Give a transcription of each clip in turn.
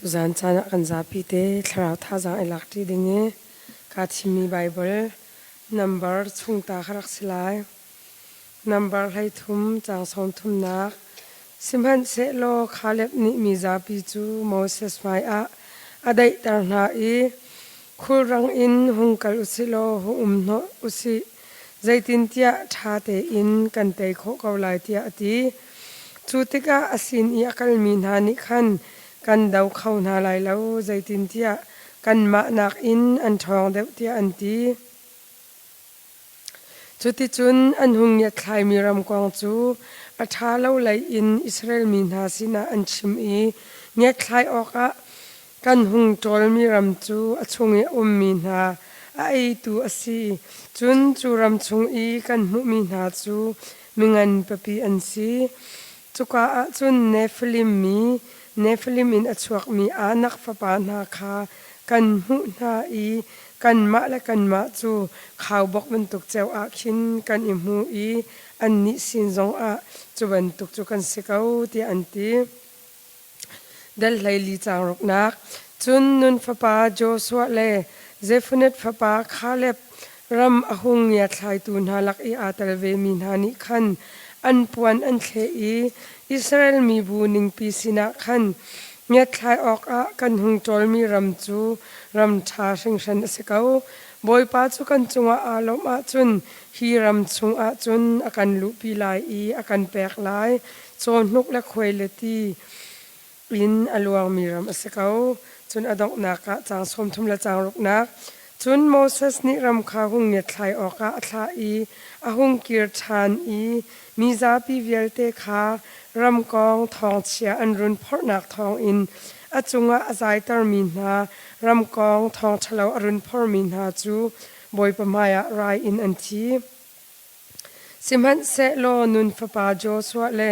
Tuzaan caan ah kan zapi te thlarau thazaang i lak ṭi ding i kaa thimmi Baibal nambar chung ta kha rak si lai. Nambar 13 caang sawmthumnak Sihmanhsehlaw Kaleb nih mi zapi cu Moses hmaiah a daihter hna i khulrang in hung kal u sih law hung um hnawh u sih, zeitintiah ṭha tein kan tei khawh ko lai tiah a ti. Cu tikah a sin i a kalmi hna nih khan kan do kho hna lai lo, zeitintiah kanmah nakin an ṭhawng deuh tiah an ti. Cuticun an hung ngiatthlaimi ram kong cu a ṭha lo lei in Israel mi hna sinah an chim i ngiatthlai awkah kan hung ṭawlmi ram cu a chung i a ummi hna a eitu a si. Cun cu ram chung i kan hmuhmi hna cu mingan pipi an si. Cuka ah cun Nephilim mi, Nephilim in a chuakmi Anak fapa hna kha kan hmuh hna i kanmah le kanmah cu khaubawk bantuk ceo ah khin kan i hmu i annih sin zongah cu bantuk cu kan si ko, tiah an ti. Dal 14 caang ruknak Cun Nun fapa Joshua le Zefuneth fapa Kaleb ram a hung ngiathlaitu hna lak i aa tel vemi hna nih khan an puan an thleh i Israel mibu ningpi sinah khan ngiatthlai awkah kan hung ṭawlmi ram cu ram ṭha hringhran a si ko. Bawipa cu kan cungah aa lawmh ahcun hi ram chungah cun a kan luhpi lai i a kan pek lai. Cawhnuk le khuai le ti in a luangmi ram a si ko. Cun a donghnak ah caang 30 le caang ruknak. Cun Moses nih ram kha hung ngiatthlai awkah a thlah i a hung kir ṭhan i mi zapi vialte kha ram kong thawngchia an run phorhnak thawngin a cungah a zaitermi hna ram kong thawng ṭhalo a run phormi hna cu Bawipa hmaiah rai in an thi. Sihmanhsehlaw Nun fapa Joshua le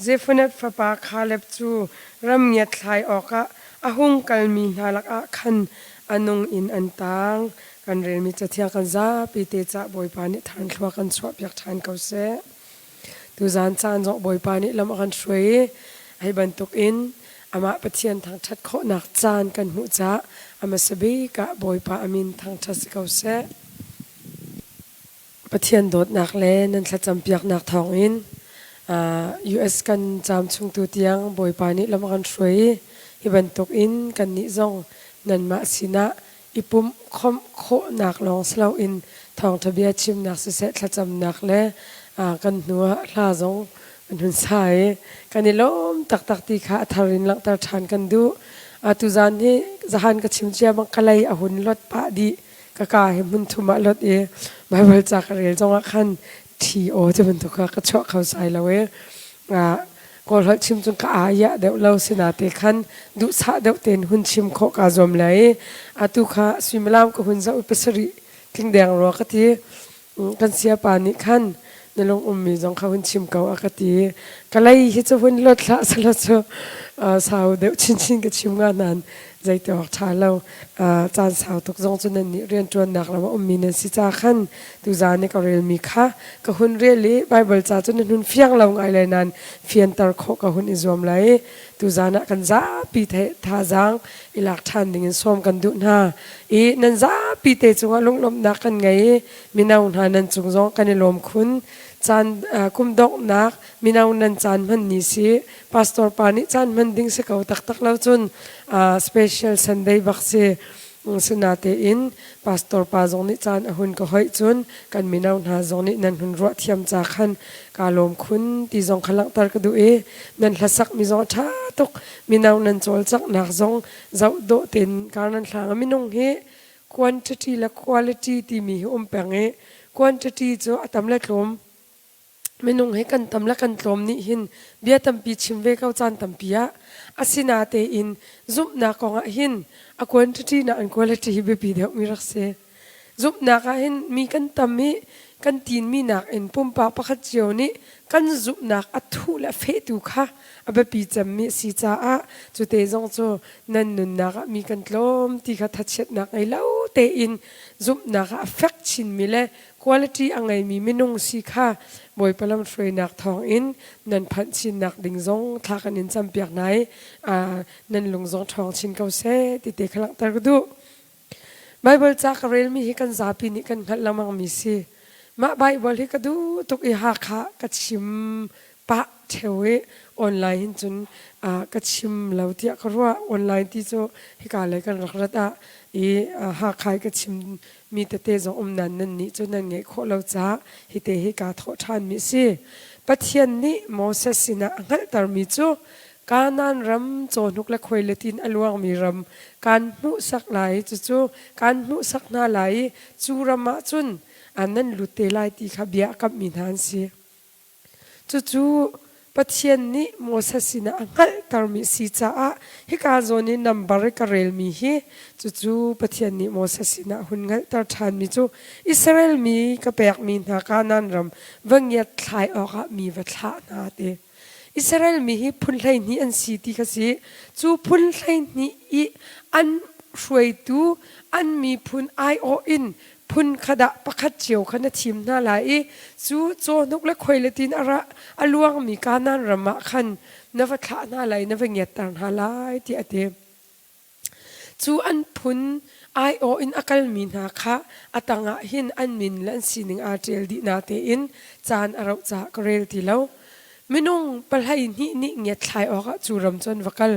Zefuneth fapa Kaleb cu ram ngiatthlai awkah a hung kalmi hna lakah khan a nung in an taang. Kan relmi Cathiang kan zapi te cah Bawipa nih tharnthlua kan chuahpiak ṭhan ko seh. Tuzaan caan zong Bawipa nih lam a kan hruai i hi bantukin amah Pathian thangṭhat khawhnak caan kan hmuh caah a hmasa bik ah Bawipa a min thangṭhat si ko seh. Pathian dawtnak le nan thlacampiaknak thawngin US kan caam chungtu tiang Bawipa nih lam a kan hruai i hi bantuk in kannih zong nanmah sinah i pumh khawmh khawhnak lawng si loin thawngṭha bia chimnak siseh thlacamnak le kan hnu ah hla zong kan hun sa i kan i lawm taktak ti kha a thar in langhter ṭhan kan duh. Tuzaan hi zahan ka chim cia bang ka lei a hun lot pah dih. Ka ka hi hmun thum ah lot i Baibal ca ka rel zongah khan thi aw ti bantuk kha ka chuah kho sai lo i Kawl holh chim cun ka aa deuh lo sinate khan duhsah deuh tein hun chim khawh kaa zuam le i atu kha suimilam ka hun zoh i pasarih tling deng rua ka ti. Kan siapa nih khan na lung ummi zong kha hun chim ko a ka ti. Ka lei hi cu hun lot hlah selaw cu sau deuh chinchin ka chim nga nain zeiti awk ṭha lo. Caan sau tuk zong cu nan nih rianṭuannak lam a ummi nan si ca khan tuzaan i ka relmi kha ka hun rel i Baibal ca cu nan hun fiang lo ngai lai nain fianter khawh ka hun i zuam lai. Tuzaan ah kan zapi thazaang i lak ṭhan dingin sawm kan duh hna i nan zapi te cungah lunglawmhnak kan ngei i mino hna nan cung zong kan i lawm khun. Caan kum donghnak mino nan caan hman ni si pastor pa nih caan hman ding si ko taktak lo cun special Sunday bak si. Sinatein pastor pa zong nih caan a hun ka hoih cun kan mino hna zong nih nan hun ruah thiam ca khan kaa lawm khun ti zong kha langhter ka duh i nan hlasak mi zong a ṭha tuk mino nan cawlcanghnak zong zoh dawh tein kar nan hlang. Minung hi quantity le quality timi hi um peng i quantity cu a tam le tlawm Minung hi kan tam le kan tlawm nih hin bia tampi chim ve ko caan tampi ah. Asinatein zumhnak kong ah hin a quantity na an quality hi biapi deuh mi rak si. Zumhnak ah hin mi kan tam i kan tinmi nakin pumpak pakhat cio nih kan zumhnak a thuh le a fehtu kha a biapi cemmi a si caah cute zong cu nan nunnak ah mi kan tlawm ti kha thachiatnak ngei lo tein zumhnak ah a fek chinmi le quality a ngeimi minung si kha Bawipa lamhruainak thawngin nan phanh chinnak ding zong thla kan in campiak hna i nan lung zong ṭhawng chin ko seh ti te kha langhter ka duh. Baibal ca ka relmi hi kan zapi nih kan hngalh lengmangmi si. Mah Baibal hi ka duh tuk i Hakha ka chim pah ṭheo i online hin cun ka chim lo tiah ka ruah. Online ti cu hika lei kan rak rat ah i Hakha i ka chimmi tete zong um nain nannih cu nan ngeih khawh lo caah hite hi kaa thawh ṭhanmi a si. Pathian nih Moses sinah a hngalhtermi cu Kanaan ram cawhnuk le khuaileti in a luangmi ram kaan hmuhsak lai i cucu kaan hmuhsak hna lai i cu ram ah cun nan lut te lai ti kha bia a kamhmi hna an si. Cucu Pathian nih Moses sinah a hngalhtermi a si caah hika zawn i nambar i ka relmi hi cucu Pathian nih Moses sinah a hun hngalhter ṭhanmi cu Israel mi ka pekmi hna Kanaan ram va ngiat thlai awkah mi va thlah hna ti. Israel mi hi phun 12 an si ti kha si. Cu phun 12 i an hruaitu an miphun aiawh in phun kha dah pakhat cio kha na thim hna lai i cu cawhnuk le khuailetin a ra a luangmi Kanaan ram ah khan na va thlah hna lai na va ngiatter hna lai tiah a ti. Cu an phun aiawh in a kalmi hna kha a tangah hin an min le an sining aa ṭial dih natein caan a rauh caah ka rel ti lo. Minung pahlei hnih nih ngiatthlai awkah cu ram cu an va kal.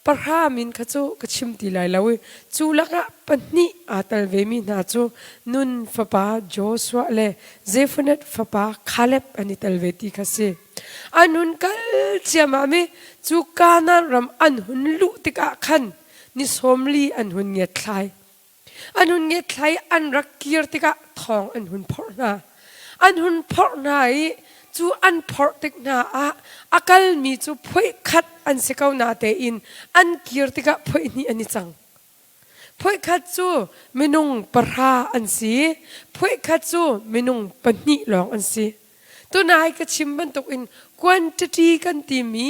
Pahra min kha cu ka chim ti lai lo i cu lakah pahnih aa tel vemi hna cu Nun fapa Joshua le Zefunet fapa Kaleb an i tel ve ti kha si. An hun kal ciammam i cu Kanaan ram an hun luh tikah khan ni 40 an hun ngiatthlai. An hun ngiatthlai i an rak kir tikah thawng an hun phorh hna. An hun phorh hna i cu an phorh tik hna ah a kalmi cu phuih khat an si ko natein an kir tikah phuih hnih an i cang. Phuihkhat cu minung pahra an si. Phuihkhat cu minung pahnih lawng an si. Tunai ka chim bantukin quantity kan timi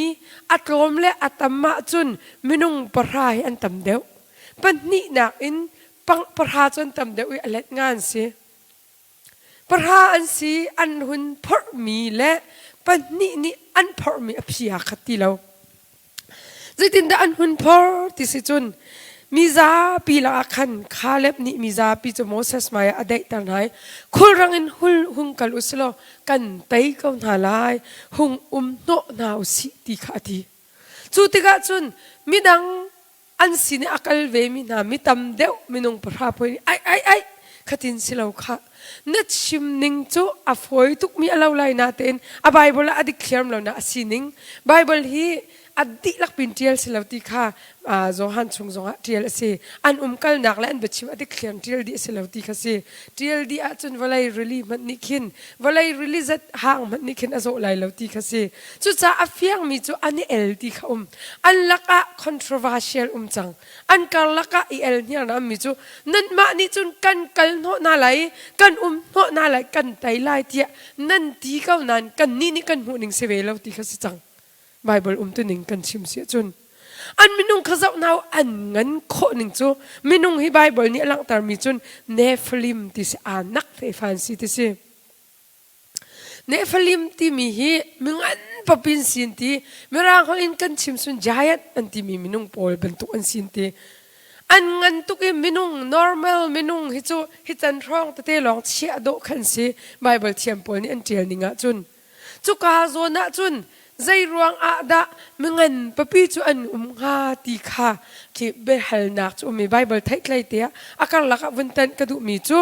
a tlawm le a tam ahcun minung pahra hi an tam deuh. Pahnihnak in pang pahra cu an tam deuh i a let nga an si. Pahra an si an hun phorhmi le pahnih nih an phorhmi a phi aa khat ti lo. Zeitindah an hun phor ti si cun mizapi lakah khan Caleb nih mizapi cu Moses hmaiah a daihter hna i khulrang in hul hung kal u silaw kan tei ko hna lai hung um hnawh hna u sih ti kha a ti. Cu tikah cun midang an sin i a kal vemi hna mi tam deuh minung pahra poi nih ai ai ai khatin si lo kha na chim ning cu a fawi tukmi a lo lai natein a Bible ah a dik thliarm lo na a sining Bible hi a dihlak pin ṭial si lo ti kha Johan chung zongah ṭial a si an umkalnak le an biachim a dik thliarm ṭial dih a si lo ti kha si ṭial dih ahcun vawlei rili hmanh nih khin vawlei rili zat hang hmanh nih khin a zawh lai lo ti kha si Cucaah a fiangmi cu an i el ti kha um. An lakah controversial um cang. An karlak ah i el hniarnak ummi cu nanmah nih cun kan kal hnawh hna lai i kan um hnawh hna lai kan tei lai tiah nan ti ko nain kannih nih kan hmuh ning si ve lo ti kha si cang. Bible umtuning kan chim si ahcun an minung kha zoh hna u an ngan khawh ning cu minung hi Bible nih a langhtermi cun Nephilim ti si aa nak fefa an si ti si. Nephilim timi hi mingan papin sin ti Mirang holh in kan chim sun giant an timi minung pawl bantuk an sin ti. An ngan tuk i minung normal minung hi cu hi can hrawng tete lawng chiah dawh khan si Bible thiam pawl nih an tial ning ahcun. Cuka zawn ahcun zei ruang ah dah mingan papi cu an um hnga ti kha khi biahalnak cu um i Bible theihtlei te ah a karlak ah vun tanh ka duhmi cu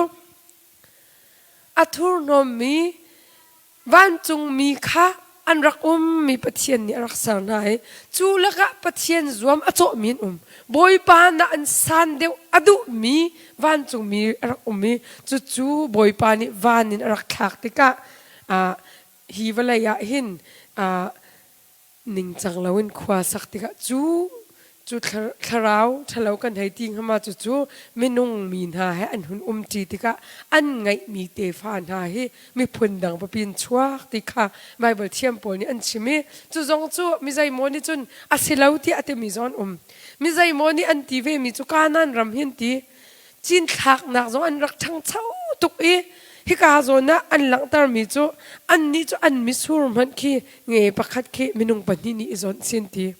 A thurhnawmmi vancungmi kha an rak ummi Pathian nih a rak ser hna i cu lakah Pathian zuam a cawhmi an um. Bawipa na an san deuh a duhmi vancungmi a rak um i cucu Bawipa nih van in a rak thlak tikah hi vawlei ah hin ningcang loin khua sak tikah cu cu thlarau ṭhalo kan hei ti hnga ma cucu minung mi hna he an hun umṭi tikah an ngeihmi tefa hna hi miphun dang papi in chuak ti kha Baibal thiam pawl nih an chim i cu zong cu mi zeimaw nih cun a si lo tiah a timi zong an um. Mi zeimaw nih an ti vemi cu Kanaan ram hi an ti. Cinthlaknak zong an rak ṭhangcho tuk i. Hika zawn ah an langhtermi cu annih cu an mitsur hmanh khi nge pakhat khi minung pahnih nih i zawnh sin ti.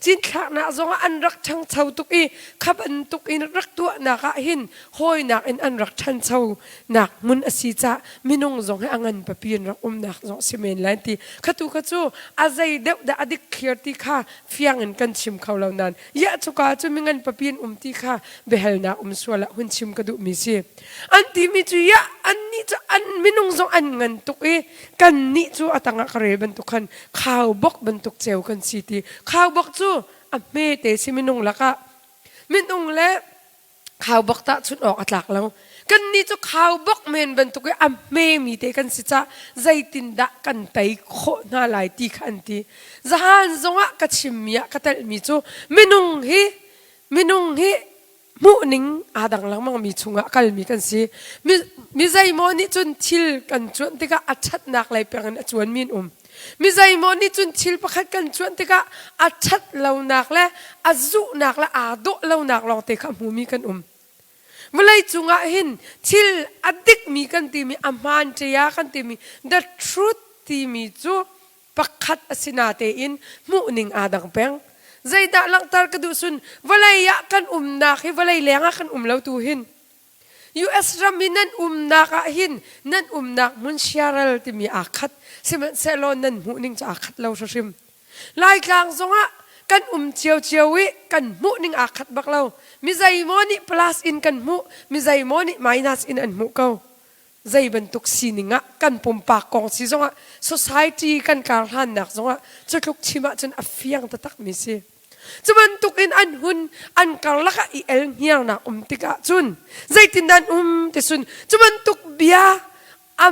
Cinthlaknak zongah an rak ṭhangcho tuk i kha bantuk in rak tuahnak ah hin hawinak in an rak ṭhancho nak hmun a si caah minung zong hi a ngan papi in rak umnak zong si men lai ti kha tu kha cu a zei deuh dah a dik clear ti kha fiang in kan chim kho lo nain ya cuka cu mingan papi in um ti kha biahalnak um sual ah hun chim ka duhmi si. An timi cu ya annih cu an minung zong an ngan tuk i kannih cu a tangah ka rel bantuk khan khaubawk bantuk ceu kan si ti. Khaubawk cu a hmete si minung lakah minung le khaubawk tahchunh awk a tlak lo. Kannih cu khaubawk men bantuk i a hmemi te kan si cah zeitindah kan tei khawh hna lai ti kha an ti. Zahan zongah ka chimmi ah ka telhmi cu minung hi minung hi hmuhning aa dang lengmangmi chungah a kalmi kan si. Mi, mi zeimaw nih cun thil kan cuanh tikah a ṭhatnak lei peng in a cuanmi an um. Mi zeimaw nih cun thil pakhat kan cuanh tikah a ṭhat lonak le a zuhnak le aa dawh lonak lawngte kha a hmumi kan um. Vawlei cungah hin thil a dikmi kan timi a hmaan ṭia kan timi the truth timi cu pakhat a si natein hmuhning aa dang peng. Zeidah langhter ka duh sun vawlei ah kan umnak hi vawlei leng ah kan um lo tu hin US ram i nan umnak ah hin nan umnak hmun siaral timi aa khat sihmanhsehlaw nan hmuhning cu aa khat lo hrim. Laitlang zongah kan um ciocio i kan hmuhning aa khat bak lo. Mi zeimaw nih plus in kan hmuh, mi zeimaw nih minus in an hmuh ko. Zei bantuk sining ah kan pumpak kong si zongah society kan karhlannak zongah cutluk chim ahcun a fiang taktakmi si. Cu bantuk in an hun an karlak ah i el hniarnak um tikah cun zeitindah an um ti sun cu bantuk bia a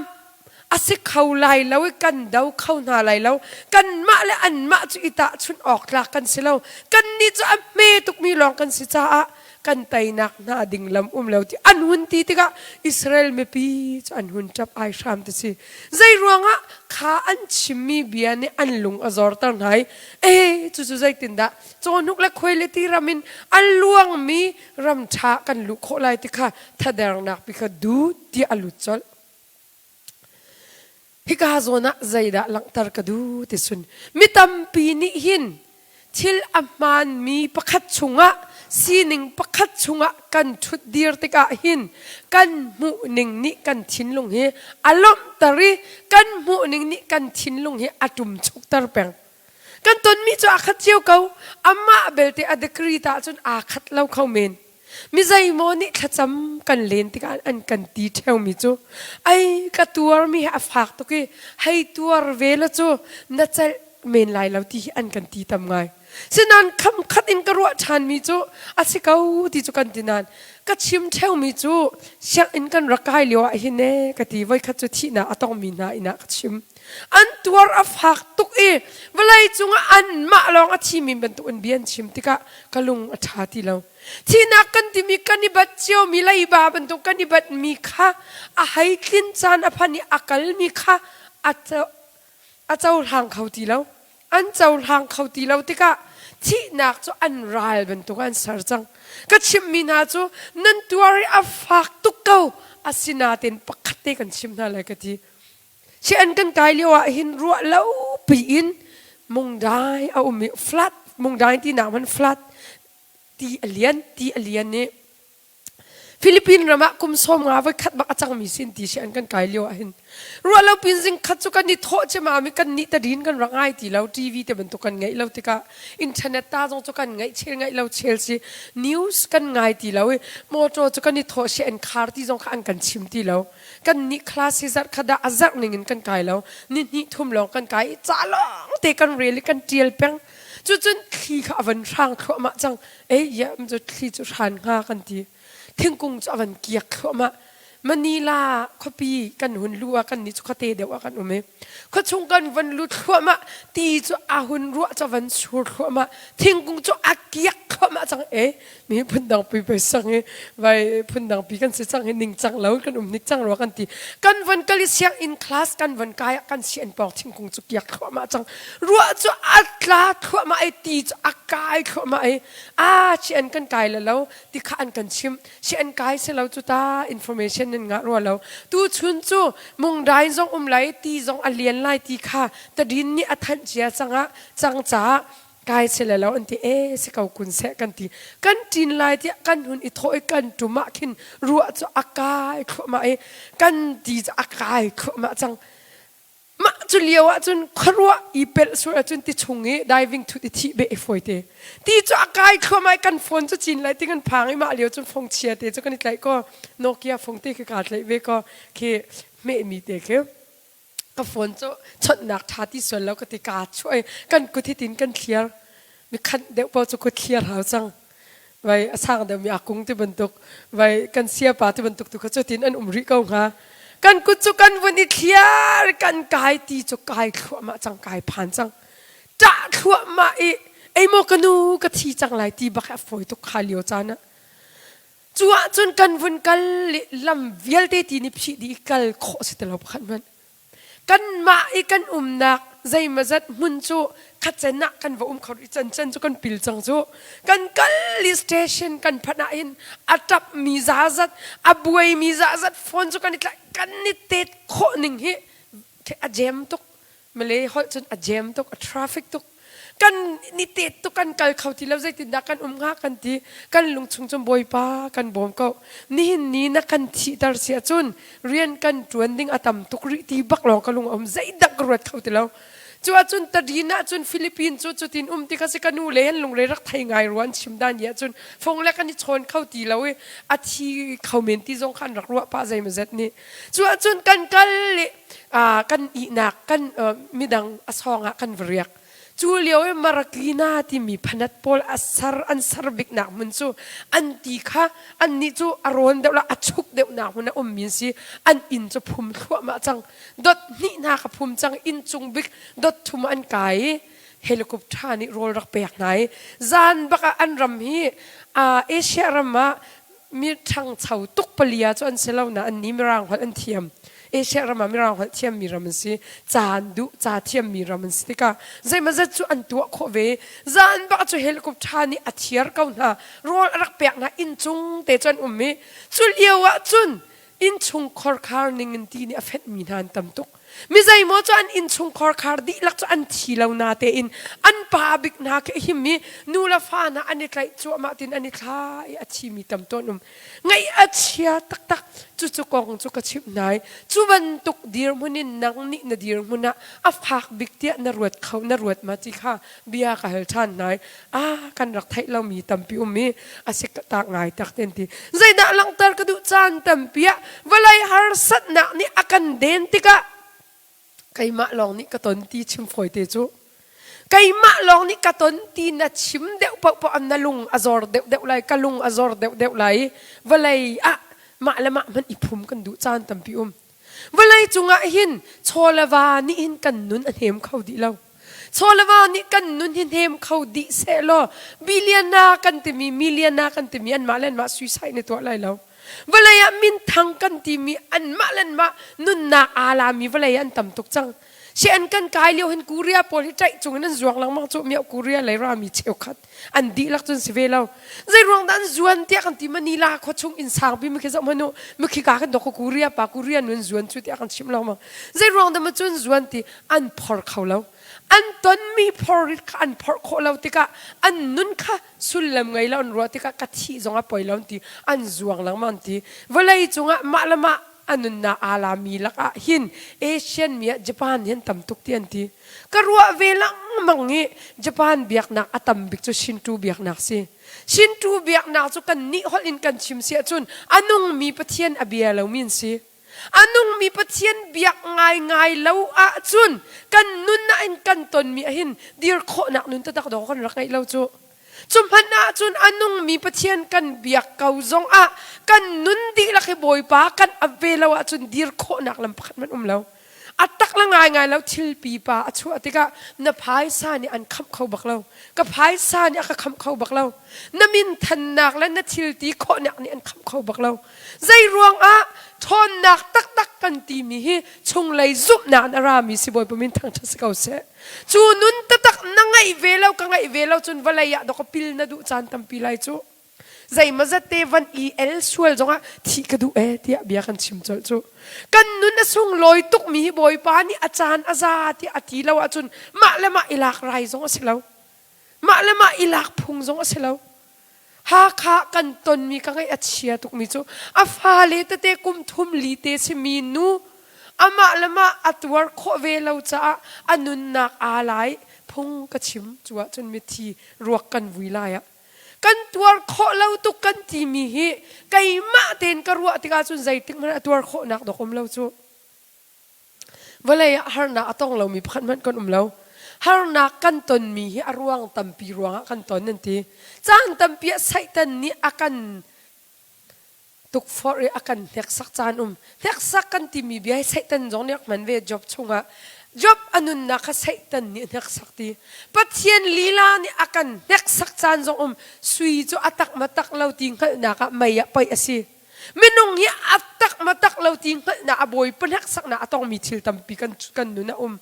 a si kho lai lo i kan do kho hna lai lo kanmah le anmah cu i tahchunh awk tlak kan si lo kannih cu a hme tukmi lawng kan si caah kan teinak hna ding lam um lo ti an hun ti tikah Israel mipi cu an hun ṭap ai hram ti si. Zei ruangah kha an chimmi bia nih an lung a zorter hna i e cucu zeitindah cawhnuk le khuai le ti ram in a luangmi ram ṭha kan luh khawh lai ti kha thadernak pi kha dut tiah a lut colh. Hika zawn ah zeidah langhter ka duh ti sun mi tampi nih hin thil a hmaanmi pakhat chungah sining pakhat chungah kan ṭhut dir tikah hin kan hmuhning nih kan thinlung hi a lawmhter i kan hmuhning nih kan thinlung hi a ṭumchukter peng. Kan tonmi cu aa khat cio ko. Amah belte a degree ta ahcun aa khat lo kho men. Mi zeimaw nih thlacam kan len tikah an kan ti ṭheumi cu ai ka tuarmi hi a fak tuk i hei tuar ve la cu na celh men lai lo ti hi an kan ti tam ngai. Sinain khamkhat in ka ruah ṭhanmi cu a si ko ti cu kan ti nain ka chim ṭheumi cu sianginn kan rak kai lio ah hin ee ka ti voikhat cu thihnak a tongmi hna inn ah ka chim. An tuar a fak tuk i vawlei cungah anmah lawng a thimi bantuk in bia an chim tikah ka lung a ṭha ti lo. Thihnak kan timi kan i bat ciomi leiba bantuk kan i batmi kha a hei tlin caan a phan i a kalmi kha a cohlang kho ti lo. An cohlang kho ti lo tikah thihnak cu an ral bantuk an ser cang. Ka chimhmi hna cu nan tuar i a fak tuk ko asinain pakhat te kan chim hna lai ka ti. Hi an kan kai lio ah hin ruah lo piin mungdai a um i flood mungdai ti nak man flood ti a lian ti a lian i Philippine ram ah kum sawm nga voi khat bak a cangmi sin ti si an kan kai lio ah hin ruah lo pin zing khat cu kan i thawh cemam i kan nih tadin kan rak ngai ti lo TV te bantuk kan ngeih lo tikah internet ta zong cu kan ngeih chel ngeih lo chel si news kan ngai ti lo i motor cu kan i thawh si an khar ti zong kha an kan chim ti lo kan nih class hi zarh khat ah a zarh ning in kan kai lo ni hnih thum lawng kan kai i ca lawng te kan rel i kan tial peng cucun thli kha a van hrang thluahmah cang ei ya cu thli cu hran hnga kan ti thingkung cu a van kiak thluahmah Manila khuapi kan hun lu ah kan nih cu khuate deuh ah kan um i khuachung kan van lut thluahmah ti cu a hun ruah cu van sur thluahmah thingkung cu a kiak thluahmah cang e mi phundang pi pei sang i vai phundang pi kan si cang hi ning cang lo kan um nik cang rua kan ti kan van kal i sianginn class kan van kai ah kan sian pawng thingkung cu kiak thluahmah cang ruah cu a tla thluahmah i ti cu a kai thluahmah i a chi an kan kai le lo ti kha an kan chim si an kai se lo cu ta information. Expectation nan ngah rua lo. Tu chun cu mungdai zong um lai, ti zong a lian lai ti kha tadin nih a thanh cia cang ah cang caah kai si le lo an ti e si ko kun seh kan ti. Kan ṭin lai tiah kan hun i thawh i kan ṭum ah khin ruah cu a kai thluahmah i kan ti cu a kai thluahmah cang. Mah cu lio ahcun khuaruah i pelh sual ahcun ti chung i diving thut i thih beh i fawi te. Ti cu a kai thluahmah i kan phone cu cin lai ti kan phang i mah lio cun fong chia te cu kan i tlaih kaw Nokia fong te khi kaa tlaih ve kaw khi hmehmi te khi ka phone cu chawnhnak ṭha ti sual lo ka ti kaa chuah i kan kut hitin kan thliar mi khanh deuh paoh cu kut thliar hau cang. Vai a sang deuhmi a kung ti bantuk vai kan siapa ti bantuk tu kha cutin an um rih ko hnga. Kan kut cu kan vun i thliar kan kai ti cu kai thluahmah cang kai phan cang. Ṭah thluahmah i ei maw ka nu ka thi cang lai ti bak a fawi tuk kha lio caan ah. Cu ahcun kan vun kal i lam vialte ti nih phih dih i kal khawh si ti lo pakhat hmanh. Kanmah i kan umnak zeimawzat hmun cu khatcen ah kan va um kho rih cancan cu kan pil cang cu. Kan kal i station kan phanh ah hin a ṭapmi zazat, a buaimi zazat phone cu kan i tlaih kan i tet khawh ning hi a jam tuk. Malay holh cun a jam tuk, a traffic tuk. Kan ni tet tuk kan kal kho ti lo zeitindah kan um hnga kan ti. Kan lungchung cun Bawipa kan bawm ko. Nihin ni na kan thihter si ahcun rian kan ṭuan ding a tam tuk rih ti bak lawng ka lung a um. Zeidang ka ruat kho ti lo. Cu ahcun Tadin ahcun Philippines cu cutin um ti kha si ka nu le han lungre rak thei ngai rua an chim dan i ahcun fong le kan i chawn kho ti lo i a thi kho men ti zong kha an rak ruah pah zeimawzat nih. Cu ahcun kan kal i kan ihnak kan midang a sawng ah kan va riak. Cu lio i Marikina timi phanat pawl a sar an sar biknak hmun cu an ti kha annih cu a rawn deuh la a chuk deuhnak hmun a ummi an si. An inn cu phum thluahmah cang. Dot hnih hna kha phum cang. Inn cung bik dot thum an kai i helicopter nih rawl rak pek hna i zan bak ah an ram hi Asia ram ah mi ṭhangcho tuk palia cu an si lo na an ni mirang holh an thiam Asia ram ah mirang holh thiammi ram an si ca an duh ca thiammi ram an si tikah zeimawzat cu an tuah khawh ve zan bak cu helicopter nih a thiar ko hna rawl a rak pek hna inn cung te cu an um i cu lio ah cun innchung khorkhar ning in ti nih a fenhmi hna an tam tuk mi zeimaw cu an innchungkhar khar dihlak cu an thi lo na tein an pa bik hna khi a him i nu le fa hna an i tlaih cuahmah tin an i thla i a thimi tam tawn um ngaih a chia taktak cucu kong cu ka chimh hna i cu bantuk dirhmun in nang nih na dirhmun ah a fak bik tiah na ruat kho na ruat ma ti kha bia ka hal ṭhan hna i ah kan rak theih lomi tampi um i a si tak ngai tak ten ti zeidah langhter ka duh caan tampi ah vawlei harsatnak nih a kan den tikah keimah lawng nih ka ton ti chim fawi te cu keimah lawng nih ka ton ti na chim deuh paohpaoh na lung a zor deuh deuh lai ka lung a zor deuh deuh lai vawlei ah mah le mah hmanh i phum kan duh caan tampi um Vawlei cungah hin chaw le va nih hin kan nun a hnem kho dih lo. Chaw le va nih kan nun hi hnem kho dih sehlaw billionaire kan timi millionaire kan timi anmah le anmah suicide ni tuah lai lo. Vawlei ah minthang kan timi anmah le anmah nunnak aa lami vawlei ah an tam tuk cang. Si an kan kai lio hin Korea pawl hi ṭaih cung in an zuang lengmang cu miau Korea lei rami cheukhat an dihlak cun si ve lo. Zei ruang dah an zuan tiah kan ti Manila khua chung inn sang bi khi zoh hmanh u mikhi ka kan dok Korea pa Korea nu an zuan cu tiah kan chim lengmang. Zei ruang dah ma cun zuan ti an phor kho lo. An tonmi phorrit kha an phorh khawh lo tikah an nun kha sullam ngei lo an ruah tikah ka thih zong a poi lo an ti an zuang lengmang ti vawlei cungah mah le mah a nunnak aa lami lakah hin Asian mi ah Japan hi an tam tuk ti an ti. Ka ruah ve lengmang i Japan biaknak a tam bik cu Shinto biaknak si. Shinto biaknak cu kan nih holh in kan chim si ahcun a nungmi Pathian a bia lomi an si. A nungmi Pathian biak ngaingai lo ahcun kan nunnak in kan tonmi ahhin dir khawhnak nun taktak dawh kan rak ngeih lo cu. Cu hmanh ahcun a nungmi Pathian kan biak ko zongah kan nun dihlak hi Bawipa kan ap ve lo ahcun dir khawhnak lam pakhat hmanh um lo. A tak le ngaingai lo thil pipa a chuah tikah na phaisa nih an khamh kho bak lo. Ka phaisa nih a ka khamh kho bak lo. Na minthannak le na thil ti khawhnak nih an khamh kho bak lo. Zei ruangah ṭhawnnak taktak kan timi hi chunglei zumhnak in a rami si Bawipa min thangṭhat si ko seh. Cu nun taktak na ngeih ve lo ka ngeih ve lo cun vawlei ah dawk pil na duh caan tampi lai cu. Zeimawzat te van i el sual zongah thih ka duh ee tiah bia kan chim colh cu. Kan nun a sunglawi tukmi hi Bawipa nih a caan a za tiah a ti lo ahcun mah le mah i lak rai zong a si lo. Mah le mah i lak phung zong a si lo. Hakha kan tonmi ka ngaih a chia tukmi cu a fale tete kum thum li te simi nu amah le mah a tuar khawh ve lo caah a nunnak aa lai phung ka chim cu ahcun mithi ruak kan vui lai ah kan tuar khawh lo tuk kan timi hi keimah tein ka ruah tikah cun zeitik hmanh a tuar khawhnak dok um lo cu. Vawlei ah harnak a tong lomi pakhat hmanh kan um lo. Harnak kan tonmi hi a ruang tampi ruangah kan ton an ti. Caan tampi ah Satan nih a kan tukforh i a kan hneksak caan um. Hneksak kan timi bia hi Satan zong nih a hman ve Job chungah. Job a nunnak kha Satan nih a hneksak ti. Pathian lila nih a kan hneksak caan zong um. Sui cu a tak ma tak lo ti hngalhnak ah mei ah paih a si. Minung hi a tak ma tak lo ti hngalhnak a bawi pahneksaknak a tongmi thil tampi kan kan nun a um.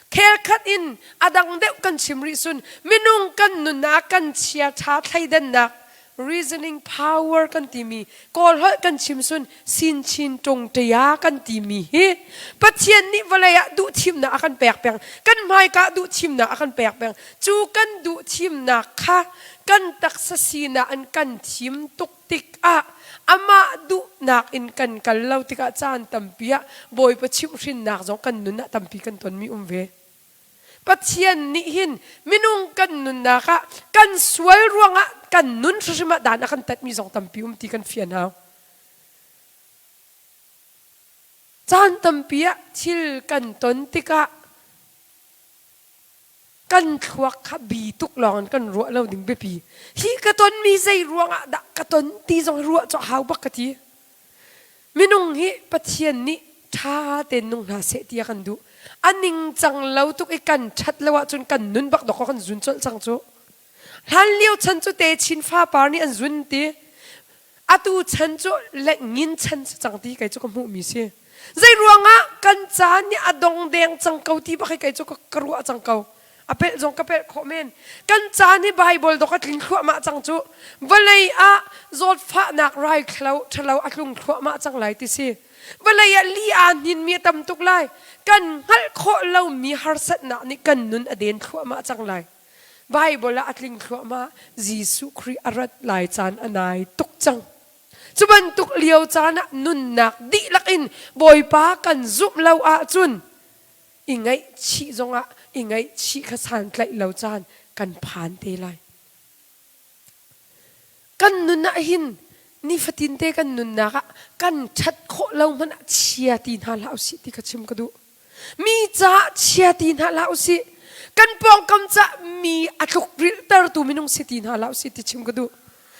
Khel khat in a dang deuh kan chim rih sun minung kan nun ah kan chia tha thleidannak reasoning power kan timi kawl holh kan chim sun sin chin tung ṭia kan timi hi Pathian nih vawlei ah duh thimnak a kan pek peng kan hmaika duh thimnak a kan pek peng cu kan duh thimnak kha kan taksa sinak an kan thim tuk tikah amah duhnak in kan kal lo tikah caan tampi ah Bawipa chimhhrinnak zong kan nun ah tampi kan tonmi um ve. Pathian nih hin minung kan nunnak ah kan sual ruangah kan nun hrimhrim ah dan a kan tatmi zong tampi um ti kan fian hau. Caan tampi ah thil kan ton tikah Kan thluak kha bi tuk lawng in kan ruah lo ding biapi. Hi ka tonmi zei ruangah dah ka ton ti zong ruah cu hau bak ka ti. Minung hi Pathian nih ṭha tein nung hna seh ti a kan duh. A ningcang lo tuk i kan ṭhat lo ahcun kan nun bak dawk kan zun colh cang cu. Hlan lio chan cu te chin fapar nih an zun ti. Atu chan cu lengin chan si cang ti kei cu ka hmuhmi si. Zei ruangah kan caan nih a dong deng cang ko ti bak hi kei cu ka ruah cang ko. A pelh zong ka pelh khawh men. Kan caan hi Bible dok a tling thluahmah cang cu. Vawlei ah zawtfahnak rai thlo ṭhalo a tlung thluahmah cang lai ti si. Vawlei ah li aa hninmi a tam tuk lai. Kan hngalh khawh lomi harsatnak nih kan nun a den thluahmah cang lai. Baibal ah a tling thluahmah. Jesuh Khrih a rat lai caan a nai tuk cang. Cu bantuk lio caan ah nunnak dihlak in Bawipa kan zumh lo ahcun i ngaihchih zongah i ngaihchih kha santlaih lo caan kan phan te lai. Kan nun ah hin nifatin te kan nunnak ah kan ṭhat khawh lo hmanh ah chia ti hna hlah usih ti kha chim ka duh. Mi caah chia ti hna hlah usih. Kan pawngkam caah mi a tlukrilhtertu minung si ti hna hlah usih ti chim ka duh.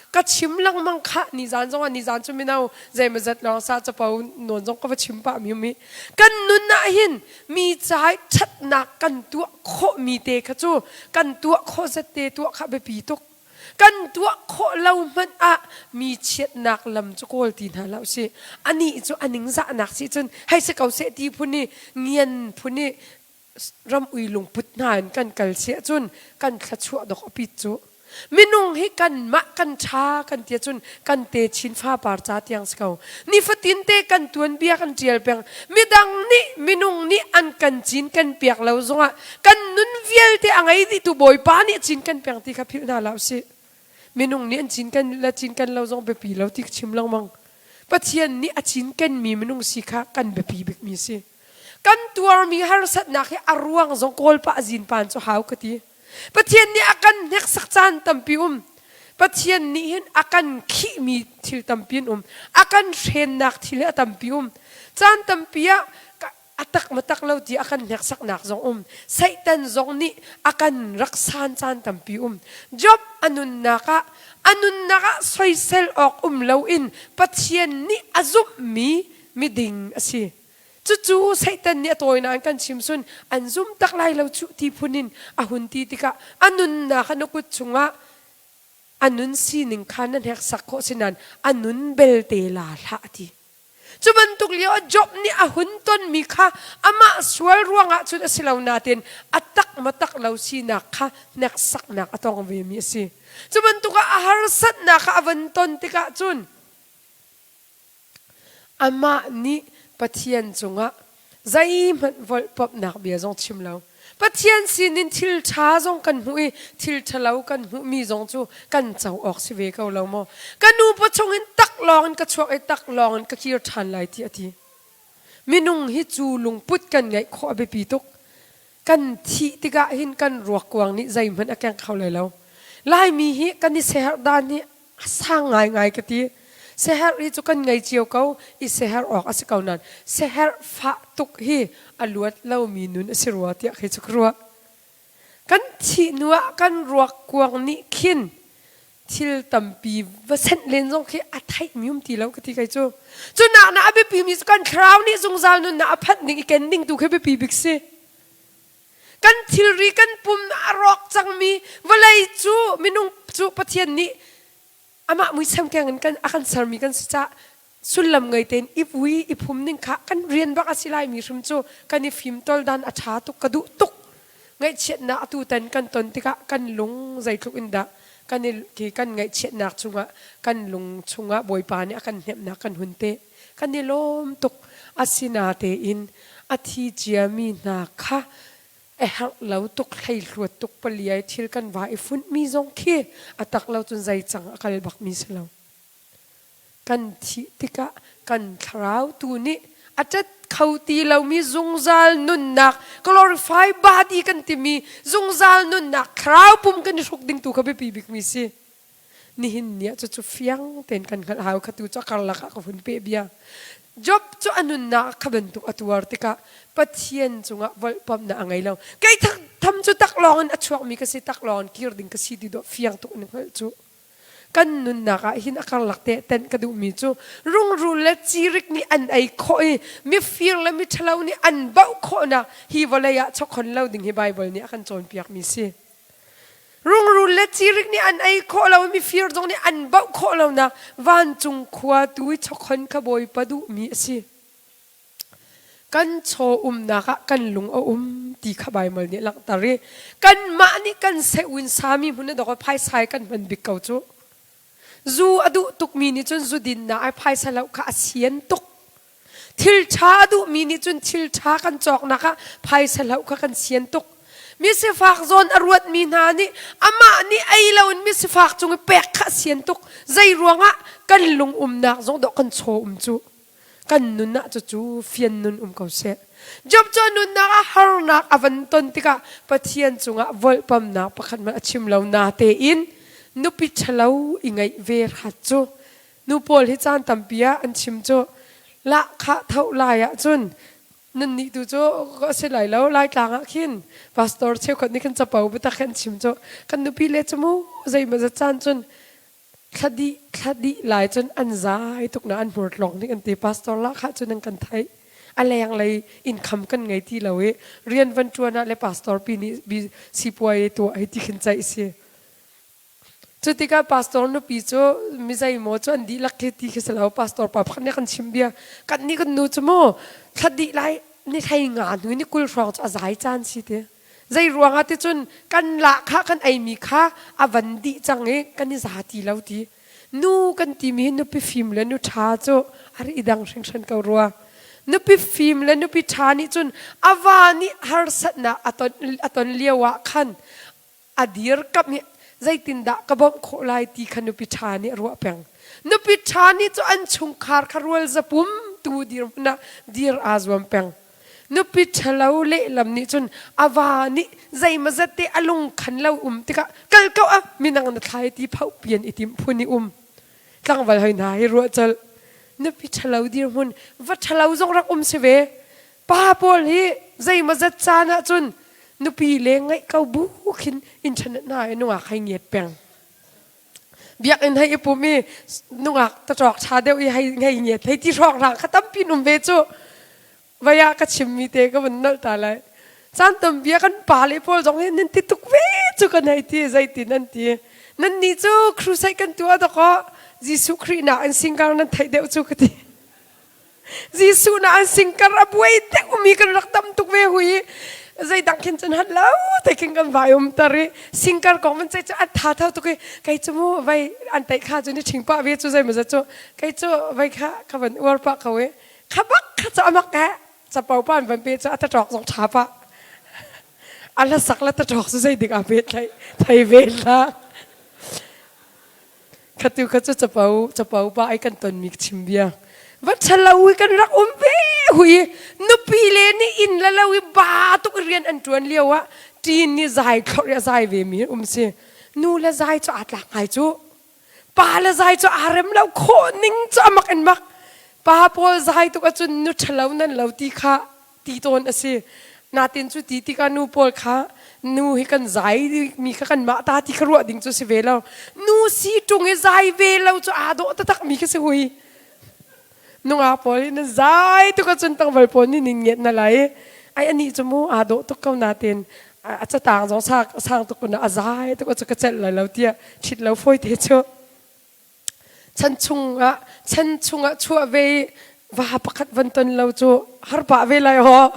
Ka chim lengmang khah nizan zongah nizan cu mino zeimawzat lawng sa capo nawn zong ka va chim pah mi um i kan nun ah hin mi ca i ṭhatnak kan tuah khawhmi te kha cu kan tuah khawh zat te tuah kha biapi tuk. Kan tuah khawh lo hmanh ah mi chiatnak lam cu kawl ti hna hlah usih. Anih cu a ningzahnak si cun hei si ko seh ti phun i ngian phun i ram ui lungput hna in kan kal si ahcun kan thluachuah dok a pit cu. Minung hi kanmah kan ṭha kan ti ahcun kan techin fapar ca tiang si ko. Nifatin te kan tuanbia kan ṭial peng. Midang nih minung nih an kan cin kan piak lo zongah kan nun vialte a ngei dihtu Bawipa nih cin kan peng ti kha philh hna hlah usih. Minung nih an cin kan le cin kan lo zong biapi lo ti ka chim lengmang. Pathian nih a cinkenmi minung si kha kan biapi bikmi si. Kan tuarmi harsatnak hi a ruang zong kawl pah zinpan cu hau ka ti. Pathian nih a kan hneksak caan tampi um. Pathian nih hin a kan khihmi thil tampi an um. A kan hrennak thil hi a tampi um. Caan tampi ah a tak ma tak lo ti a kan hneksaknak zong um. Satan zong nih a kan rak san caan tampi um. Job a nunnak ah a nunnak ah soisel awk um loin Pathian nih a zumhmi miding a si. Cucu Satan nih a tawi nain kan chim sun an zum tak lai lo cuh ti phun in a hun ti tikah a nunnak a kut chungah a nun sining kha na hneksak khawh si nain a nun belte la hlah a ti. Cu bantuk lio ah Job nih a hun tonmi kha amah sual ruangah cun a si lo nain a tak ma tak lo sinak kha hneksaknak a tong vemi a si. Cu bantuk ah a harsatnak kha a van ton tikah cun Amah nih Pathian cungah zeihmanh volhpamhnak bia zong chim lo. Pathian sinin thil ṭha zong kan hmuh i thil ṭhalo kan hmuhmi zong cu kan co awk si ve ko lo maw? Ka nu pawchung in taklawng in ka chuak i taklawng in ka kir ṭhan lai ti a ti. Minung hi cu lungput kan ngeih khawh a biapi tuk. Kan thih tikah hin kan ruakkuang nih zeihmanh a keng kho lai lo. Laimi hi kan i siaherh dan hi a sang ngaingai ka ti. Siaherh hi cu kan ngei cio ko i siaherh awk a si ko nain siaherh fah tuk hi a luat lomi nun a si rua tiah kei cu ka ruah. Kan thih hnu ah kan ruakkuang nih khin thil tampi va senh len zong khi a theihmi um ti lo ka ti kei cu. Cu nak na a biapimi cu kan thlarau nih zungzal nunnak a phanh ding i ken ding tu khi biapi bik si. Kan thilri kan pum a rawk cangmi vawlei cu minung cu Pathian nih amah muisam keng in kan a kan sermi kan si caah sullam ngei tein i vui i phum ning kha kan rian bak a si lai mi hrim cu kan i fimtawl dan a ṭha tuk ka duh tuk. Ngaihchiatnak atu tan kan ton tikah kan lung zeitluk in dah kan i khi kan ngaihchiatnak chungah kan lung chungah Bawipa nih a kan hnemhnak kan hun te kan i lawm tuk. Asinatein a thi ciami hna kha a herh lo tuk hleihluat tuk paliai thil kan va i funhmi zong khi a tak lo cun zei cang a kal bakmi si lo. Kan thih tikah kan thlarau tu nih a ṭet kho ti lomi zungzal nunnak glorify body kan timi zungzal nunnak thlarau pum kan i hruk ding tu kha biapi bikmi si. Nihin ni ah cucu fiang tein kan hngalh hau kha tu cu a karlak ah ka hun peh bia. Job cu a nunnak kha bantuk a tuar tikah Pathian cungah volhpamhnak a ngei lo. Kei tham cu taklawng in a chuakmi ka si, taklawng in kir ding ka si ti dawh fiang tuk in hngalh cu. Kan nunnak ah hin a karlak te tenh ka duhmi cu rungrul le cirik nih an ei khawh i mifir le miṭhalo nih an bauh khawhnak hi vawlei ah chawkhon lo ding hi Baibal nih a kan cawnpiakmi si. Rungrul le cirik nih an ei khawh lo i mifir zong nih an bauh khawh lonak vancung khua tu i chawkhon kha Bawipa duhmi a si. Kan chaw umnak ah kan lung a um ti kha Baibal nih a langhter i kanmah nih kan seh-win sami hmun a dok i phaisa kan hman bik ko cu. Zu a duh tukmi nih cun zu dinnak ai phaisa lo kha a sian tuk. Thil ṭha a duhmi nih cun thil ṭha kan cawknak ah phaisa hloh kha kan sian tuk. Misifak zawn a ruatmi hna nih amah nih ei loin misifak cung i pek kha a sian tuk. Zei ruangah kan lung umnak zong dawh kan chaw um cu. Kan nun ah cucu fian nun um ko seh. Job cu a nunnak ah harnak a van ton tikah Pathian cungah volhpamnak pakhat hmanh a chim lo natein nupi ṭhalo i ngeih ve hrat cu Nu pawl hi caan tampi ah an chim cu lahkhah tho lai ahcun nannih tu cu a si lai lo Laitlang ah khin pastor cheukhat nih khin capo biatak khin an chim cu kan nupi le cu mu zeimaw zat caan cun thla dih thla dih lai cun an zai tuk na an hmur tlong nih an ti pastor lahkhah cun an kan theih a lenglei income kan ngei ti lo i rian van ṭuan ah le pastor pi nih sipuai tuah hei ti khin ceih si. Cu tikah pastor nupi cu mi zeimaw cu an dihlak khi ti khi si lo pastor pa pakhat nih a kan chimh bia kan nih kan nu cu mu thla dih lai ni hlei nga hnu ni 20 hrawng cu a zai caan si ti zei ruangah ti cun kan lahkhah kan eimi kha a van dih cang i kan i za ti lo ti nu kan timi hi nupi fim le nu ṭha cu a ri i dang hringhran ko rua nupi fim le nupi ṭha nih cun a va nih harsatnak a ton a ton lio ah khan a dirkamh i zeitindah ka bawmh khawh lai ti kha nupi ṭha nih a ruah peng. Nupi ṭha nih cu an chungkhar kha rual zapum tu dirhmun ah dir aa zuam peng. Nupi ṭhalo lehlam nih cun a va nih zeimawzat te a lungkhan lo um tikah kal ko ah minang na thlai ti phoh pian i timh phun i um. Tlangval hoi hna hi ruah colh. Nupi ṭhalo dirhmun va ṭhalo zong rak um si ve. Pa pawl hi zeimawzat caan ahcun nupi le ngaih ko bu khin internet hna i nungak hei ngiat peng. Biakinn hei i pum i nungak taṭawk ṭha deuh i hei ngei ngiat hei ti hrawnghrang kha tampi um ve cu. Vai ah ka chimmi te ka vun nolh ta lai. Caan tampi ah kan pale pawl zong hi nan ti tuk ve cu kan hei ti zeitin an ti. Nannih cu crusade kan tuah dawkaw Jesuh Khrih nak in singkar nan theih deuh cu ka ti. Jesuh na an singkar a buai deuhmi kan rak tam tuk ve hui zeidang khin cun hat lo te khin kan vai um tar i singkar kong man cei cu an tha tho tuk i kei cu mu vai an teih kha cu ni ṭhing pah ve cu zei mazat cu kei cu vai kha ka van uar pah ko i kha bak kha cu amak he capo pa an van pe cu a taṭawk zong ṭha pah a hlasak le taṭawk cu zei dik a pet thei thei ve hlah Khatu kha cu capo capo pa ai kan tonmi chim bia. Va ṭhalo i kan rak um ve hui nupi le nih inn le lo i ba tuk rian an ṭuan lio ah ṭin nih zai thlorh i a zai ve mi um si. Nu le zai cu aa tlak ngai cu. Pa le zai cu aa rem lo khawh ning cu a mak in mak. Pa pawl zai tuk ahcun nu ṭhalo nan lo ti kha ti tawn a si. Natin cu ti tikah nu pawl kha nu hi kan zai mi kha kan mah ta ti kha ruah ding cu si ve lo. Nu si ṭung i zai ve lo cu aa dawh taktak mi kha si hui. Nungak pawl hi nan zai tuk ahcun tangval pawl nih nin ngiat na lai. Ai anih cu mu aa dawh tuk ko natin a catang zong sang tuk kun a zai tuk cu ka celh lai lo tiah ṭhit lo fawi te cu. Chan chungah chan chungah chuah ve i va pakhat van ton lo cu har pah ve lai haw.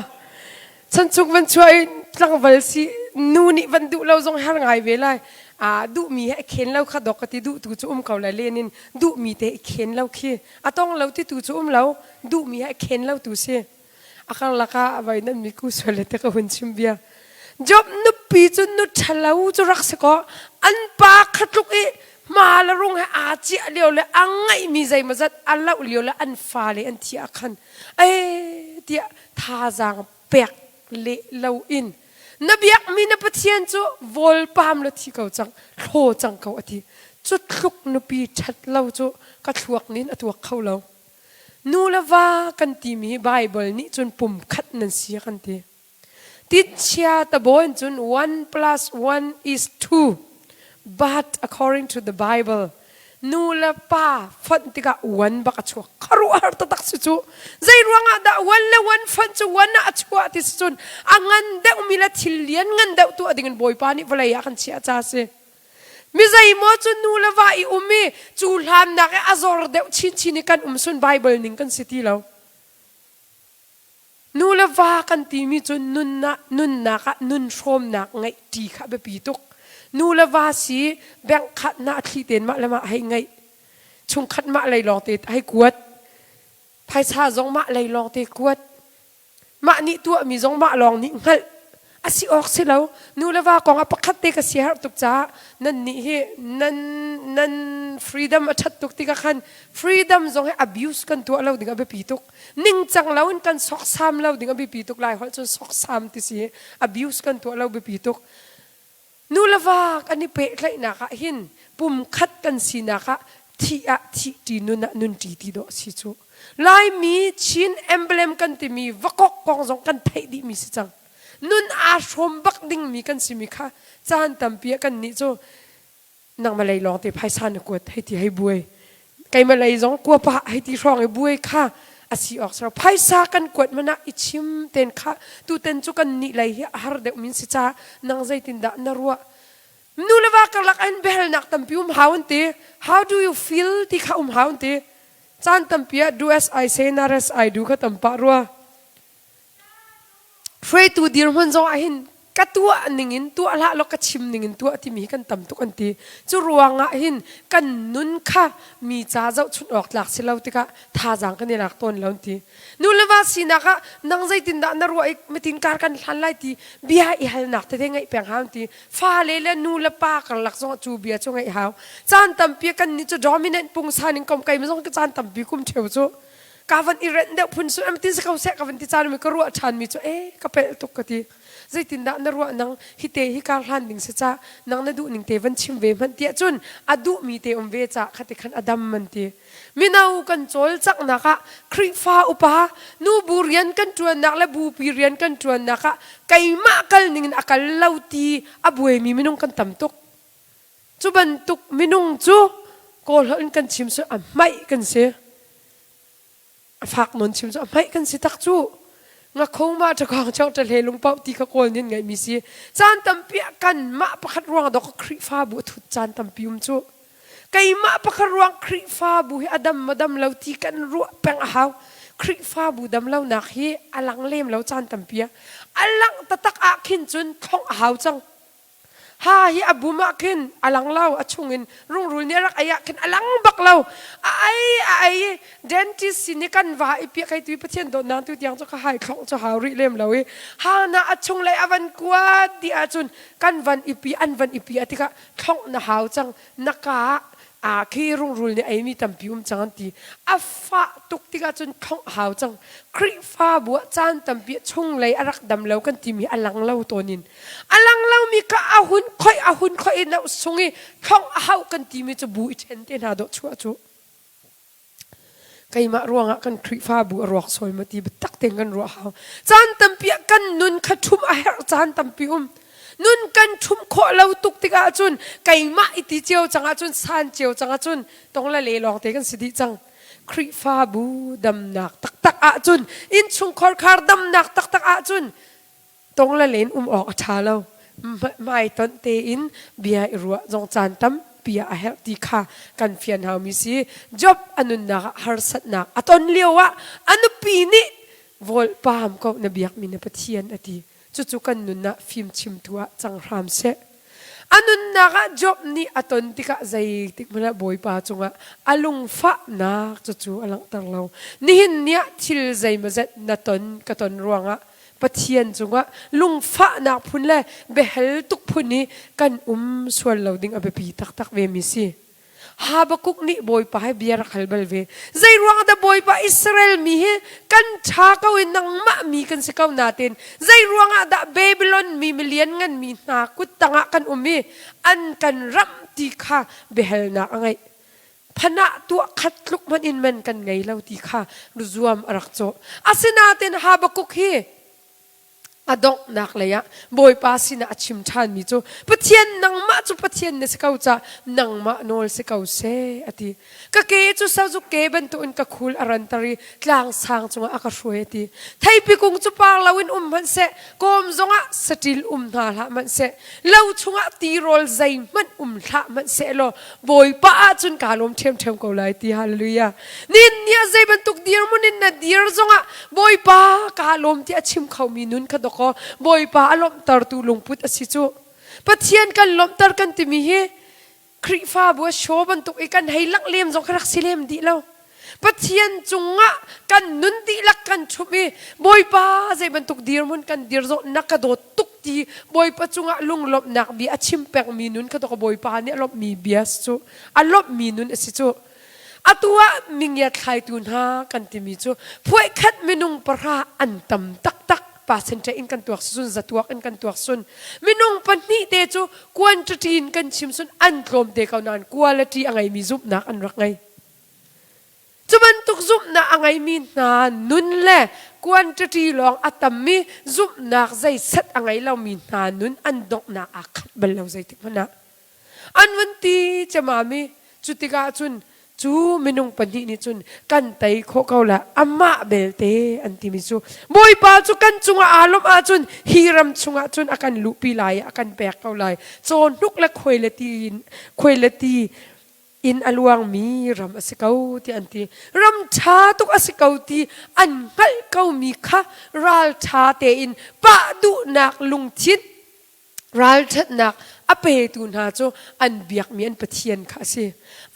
Chan chung van chuah i tlangval si nu nih van duh lo zong har ngai ve lai. A duhmi he khen lo kha dok ka ti duh tu cu um ko lai len in duhmi te i khen lo khi a tong lo ti tu cu um lo duhmi he khen lo tu si. A karlak ah vai nan miku sual le te ka hun chim bia. Job nupi cu nu ṭhalo cu rak si kaw an pa kha tluk i hma le rung he aa ciah lio le a ngeihmi zeimawzat a loh lio le an fale an thi ah khan ei tiah thazaang pek leh loin na biakmi na Pathian cu vawlpam la thi ko cang thlaw cang ko a ti cu tluk nupi ṭhat lo cu ka thluak nin a tuak kho lo Nu le va kan timi hi Baibal nih cun pumkhat nan si a kan ti. Titchia tabawn cun one plus one is two. But according to the Bible, nu le pa fonh tikah one bak a chuak. Khuaruahhar taktak si cu. Zei ruangah dah one le one fonh cu one ah a chuah ti si cun a ngan deuhmi le thil lian ngan deuh tuah dingin Bawipa nih vawlei ah kan chiah ca a si. Mi zeimaw cu nu le va i um i cu hlannak i a zor deuh chinchin i kan um sun Baibal ning kan si ti lo. Nu le va kan timi cu nunnak, nunnak ah nun hrawmnak ngeih ṭi kha biapi tuk. Nu le va si bank khat na a thli tein mah le mah hei ngeih. Chungkhat mah lei lawng te hei kuat. Phaisa zong mah lei lawng te kuat. Mah nih tuahmi zong mah lawng nih hngalh a si awk si lo. Nu le va kong ah pakhat te ka siaherh tuk caah nan nih hi nan nan freedom a ṭhat tuk tikah khan freedom zong hi abuse kan tuah lo ding a biapi tuk. Ningcang lo in kan soksam lo ding a biapi tuk. Lai holh cun soksam ti si abuse kan tuah lo biapi tuk. Nu le va kan i pehtlaihnak ah hin pumkhat kan sinak ah thih ah thih ṭi nun ah nun ṭi ti dawh a si cu. Laimi Chin emblem kan timi vakok kong zong kan theih dihmi si cang. Nun aa hrawm bak dingmi kan simi kha caan tampi ah kannih cu nangmah lei lawng te phaisa na kuat hei ti hei buai keimah lei zong kua pah hei ti hrawng i buai kha a si awk si lo phaisa kan kuat hmanh ah i chim ten kha tuten cu kan nih lei hi a har deuh min si ca nang zeitindah na ruah nu le va karlak an biahalnak tampi um hau an ti how do you feel ti kha um hau an ti caan tampi ah do as I say not as I do kha tam pah rua Hruaitu dirhmun zong ah hin ka tuah ning in tuah hlah law ka chim ning in tuah timi hi kan tam tuk an ti. Cu ruangah hin kan nun kha mi ca zohchunh awk tlak si lo tikah thazaang kan i lak tawn lo an ti. Nu le va sinak ah nang zeitindah na ruah i mitin kar kan hlan lai ti bia i halnak tete ngeih peng hau an ti. Fale le nu le pa karlak zong ah cu bia cu ngeih hau. Caan tampi kan nih cu dominant pungsan in kom keimah zong caan tampi kum ṭheu cu ka van i renh deuh phun su em tin si ko seh ka van ti caan mi ka ruah ṭhan mi cu e ka pelh tuk ka ti zeitindah na ruah nang hi te hi kar hlan ding si ca nang na duh ning te van chim ve hmanh tiah cun a duh mi te um ve ca khati khan a dam man ti mino kan cawlcanghnak ah Khrihfa upa nu bu rian kan ṭuannak le bupi rian kan ṭuannak ah keimah kal ning in a kal lo ti a buaimi minung kan tam tuk cu bantuk minung cu kawl holh in kan chim su a hmaih kan si A fak nawn chim cu a hmaih kan si tak cu. Ngakho ma ṭakawng chong ṭahle lungpauh ti kha kawl nih an ngeihmi si. Caan tampi ah kanmah pakhat ruang dok Khrihfabu a thut caan tampi um cu. Keimah pakhat ruang Khrihfabu hi a dam maw dam lo ti kan ruah peng a hau. Khrihfabu damlonak hi a lang lem lo caan tampi ah. A langh taktak ah khin cun thlongh a hau cang. Ha hi a bum ah khin a lang lo, a chungin rungrul nih a rak ei ah khin a lang bak lo. A ei a ei i dentist sin i kan va i piah kai tu i Pathian dawtnak tu tiang cu ka hai thlongh cu hau rih lem lo i ha na a chunglei a van kuat dih ahcun kan van i pi an van i pi a tikah thlongh na hau cang na ka ah aa khi rungrul nih eimi tampi um cang an ti. A fah tuk tikah cun thlongh a hau cang. Khrihfabu ah caan tampi ah chunglei a rak dam lo kan timi a lang lo tawn in a lang lomi kha a hun khoih a hun khoih i noh sung i thlongh a hauh kan timi cu bu i ṭhen te hna dawh chuah cu keimah ruangah kan Khrihfabu a ruak sawi ma ti biatak tein kan ruah hau. Caan tampi ah kan nun kha ṭhum a herh caan tampi um. Nun kan ṭhum khawh lo tuk tikah cun keimah i ti cio cang ahcun san cio cang ahcun tong le le lawng te kan si dih cang. Khrihfabu damnak taktak ahcun innchungkhar khar damnak taktak ahcun tong le len um awk a ṭha lo. Hmaitonh tein bia i ruah zong caan tampi ah a herh ti kha kan fian haumi si. Job a nunnak ah harsatnak a ton lio ah a nupi nih vawlpaam ko na biakmi na Pathian a ti. Cucu kan nun ah fimchimtu ah cang hram seh. A nunnak ah Job nih a ton tikah zeitik hmanh ah Bawipa cungah a lungfahnak cucu a langhter lo. Nihin ni ah thil zeimawzet na ton ka ton ruangah Pathian cungah lungfahnak phun le biahal tuk phun i kan um sual lo ding a biapi taktak ve mi si. Habakkuk nih Bawipa he bia rak hal bal ve. Zei ruang dah Bawipa Israel mi hi kan ṭha ko i nangmah mi kan si ko nain zei ruangah dah Babylon mi milian ngan mi hna kut tangah kan um i an kan ramh ti kha biahalnak a ngeih. Phanah tuah khat tluk hmanh in man kan ngei lo ti kha zuam a rak cawh. Asinain Habakkuk hi a donghnak lei ah Bawipa sinah a chim ṭhanmi cu Pathian nangmah cu Pathian na si ko ca nangmah nawl si ko seh a ti. Ka ke cu sazuk ke bantukin ka khul a ranter i tlang sang cungah a ka hruai a ti. Theipi kung cu par loin um hmanh seh, kawm zongah saṭil um hna hlah hmanh seh, lo chungah tirawl zeihmanh um hlah hmanh seh law Bawipa ahcun kaa lawm ṭhiamṭhiam ko lai ti hallelujah. Nin ni ah zei bantuk dirhmun in na dir zongah Bawipa kaa lawm ti a chim khomi nun kha dawkaw Bawipa a lawmhtertu lungput a si cu. Pathian kan lawmhter kan timi hi Khrihfabu a show bantuk i kan hei langh lem zong kha rak si lem dih lo. Pathian cungah kan nun dihlak kan ṭhumh i Bawipa zei bantuk dirhmun kan dir zong na ka dawt tuk ti Bawipa cungah lunglawmhnak bia a chim pengmi nun kha ka Bawipa nih a lawmhmi bia cu a lawmhmi nun a si cu. Atu ah mingiat thlaitu hna kan timi cu phuaikhat minung pahra an tam taktak percentage in kan tuak sun zatuak in kan tuak sun minung pahnih te cu quantity in kan chim sun an tlawm te ko nain quality a ngeimi zumhnak an rak ngei. Cu bantuk zumhnak a ngeimi hna nun le quantity lawng a tammi zumhnak zeiset a ngei lomi hna nun an donghnak aa khat bal lo zeitik hmanh ah. An vun ti ciammam i cu tikah cun cu minung pahnih nih cun kan tei khawh ko la amah belte an timi cu Bawipa cu kan cungah aa lawmh ahcun hi ram chungah cun a kan luhpi lai i a kan pek ko lai cawhnuk le khuai le ti in khuai le ti in a luangmi ram a si ko tiah an ti. Ram ṭha tuk a si ko ti an hngalh komi kha ralṭha tein pah duhnak lungthin ralṭhatnak a petu hna cu an biakmi an Pathian kha a si.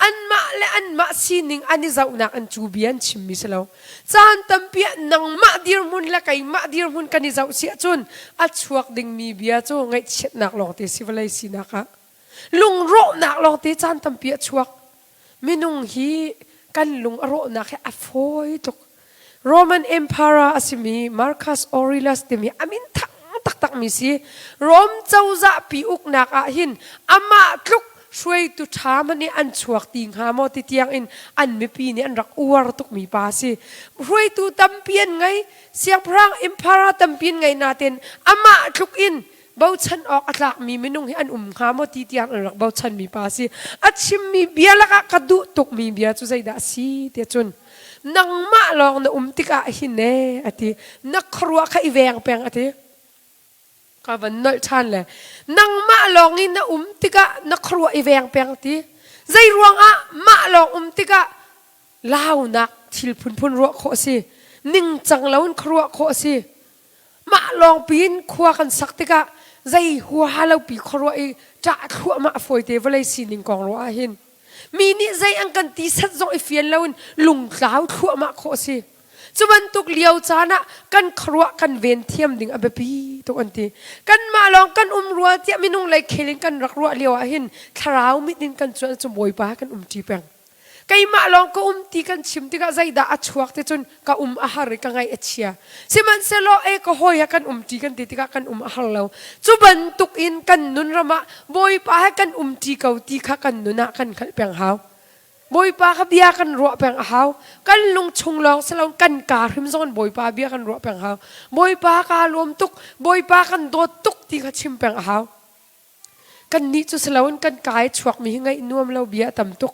Anmah le anmah sining an i zohnak an cu bia an chimmi si lo. Caan tampi ah nangmah dirhmun le keimah dirhmun kan i zoh si ahcun a chuak dingmi bia cu ngaihchiatnak lawngte si vawlei sinak ah. Lungrawhnak lawngte caan tampi a chuak. Minung hi kan lung a rawhnak hi a fawi tuk. Roman Emperor a simi Marcus Aurelius timi a min thang taktakmi si. Rome cozah pi uknak ah hin amah tluk hruaitu ṭha hmanh nih an chuak ti hnga maw ti tiang in an mipi nih an rak uar tukmi pa a si. Hruaitu tampi an ngei, siangpahrang emperor tampi an ngei nain amah tluk in bochan awk a tlakmi minung hi an um hnga maw ti tiang an rak bochanmi pa a si. A chimmi bia lakah ka duh tukmi bia cu zeidah a si tiah cun nangmah lawng na um tikah hin ee a ti na khuaruah kha i veng peng a ti ka van nolh ṭhan le nangmah lawng i na um tikah na khuaruah i veng peng ti zei ruangah mah lawng um tikah launak thil phunphun ruah khawh a si. Ningcang loin khuaruah khawh a si. Mah lawng piin khua kan sak tikah zei huaha lo pi khuaruah i ṭah thluahmah a fawite vawlei sining kong ruah ahhin. Mi nih zei an kan ti set zong i fian loin lungtlau thluahmah khawh a si. Cu bantuk lio caan ah kan khuaruah kan ven thiam ding a biapi tuk an ti. Kanmah lawng kan um rua tiah minung lei khel in kan rak ruah lio ahhin thlarau mit in kan cuanh cu Bawipa he kan umṭi peng. Keimah lawng ka um ti kan chim tikah zeidah a chuak ti cun ka um a har i ka ngaih a chia. Sihmanhsehlaw e ka hawi he kan umṭi kan ti tikah kan um a har lo. Cu bantuk in kan nun ram ah Bawipa he kan umṭi ko ti kha kan nun ah kan hngalh peng hau. Bawipa kha bia kan ruah peng a hau. Kan lung chung lawng si loin kan kaa hrim zong in Bawipa bia kan ruah peng hau. Bawipa kaa lawm tuk, Bawipa kan dawt tuk ti kha chim peng a hau. Kannih cu si loin kan kaa i chuakmi hi ngaih nuam lo bia a tam tuk.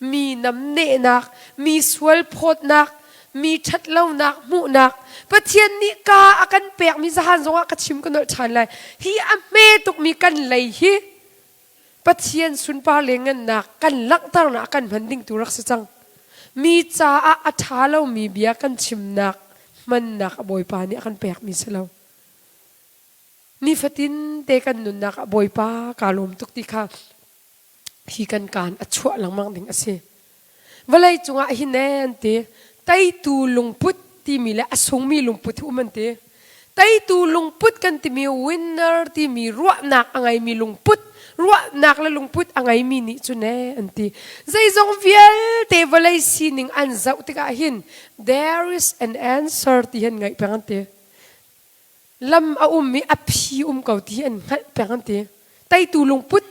Mi namnehnak, mi sual phawtnak, mi ṭhatlonak hmuhnak, Pathian nih kaa a kan pekmi zahan zongah ka chim ka nolh ṭhan lai. Hi a hme tukmi kan lei hi Pathian sunpar le ngannak kan langhternak kan hman ding tu rak si cang. Mi caah a ṭha lomi bia kan chimnak hmannak a Bawipa nih a kan pekmi si lo. Nifatin te kan nunnak ah Bawipa kaa lawm tuk ti kha hi kan kaan a chuah lengmang ding a si. Vawlei cungah hin ee an ti. Teitu lungput timi le a sungmi lungput hi um an ti. Teitu lungput kan timi winner timi ruahnak a ngeimi lungput ruahnak le lungput a ngeimi nih cun ee an ti. Zeizong vialte vawlei sining an zoh tikah hin there is an answer ti hi an ngaih peng an ti. Lam a um i a phi um ko ti an hngalh peng an ti. Teitu lungput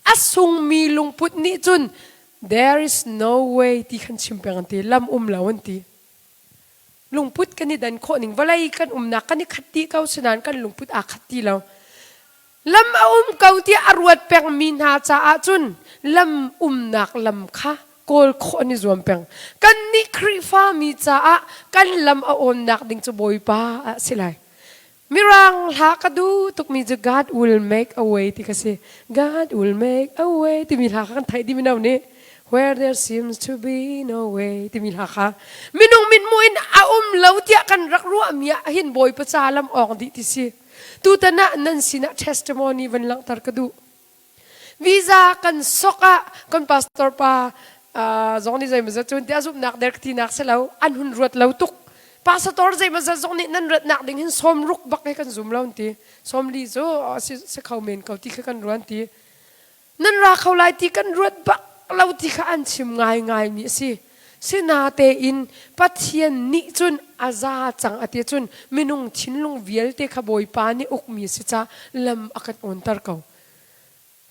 a sungmi lungput nih cun there is no way ti khan chim peng an ti. Lam um lo an ti. Lungput kan i dan khawh ning vawlei kan umnak kan i khat dih ko sinain kan lungput aa khat ti lo. Lam a um ko tiah a ruat pengmi hna caah cun lam umnak lam kha kawl khawh an i zuam peng. Kannih Khrihfa mi caah kan lam a awnnak ding cu Bawipa ah si lai. Mirang hla ka duh tukmi cu God will make a way ti kha si. God will make a way timi hla kha kan theih dih mino nih. Where there seems to be no way timi hla kha minung mithmuh in a um lo tiah kan rak ruahmi ah hin Bawipa ca lam awng dih ti si. Tutan ah nan sinah testimony van langhter ka duh. Visa kan sok ah kan pastor pa zong nih zeimawzat cun tiah zumhnak der tinak si lo an hun ruat lo tuk. Pastor zeimawzat zong nih nan ratnak ding hin sawm ruk bak he kan zum lo an ti. Sawm li cu si kho men ko ti kha kan ruan ti. Nan ra kho lai ti kan ruat bak lo ti kha an chim ngaingaimi a si. Sinatein Pathian nih cun a za cang a ti cun minung thinlung vialte kha Bawipa nih ukmi a si caah lam a kan awnter ko.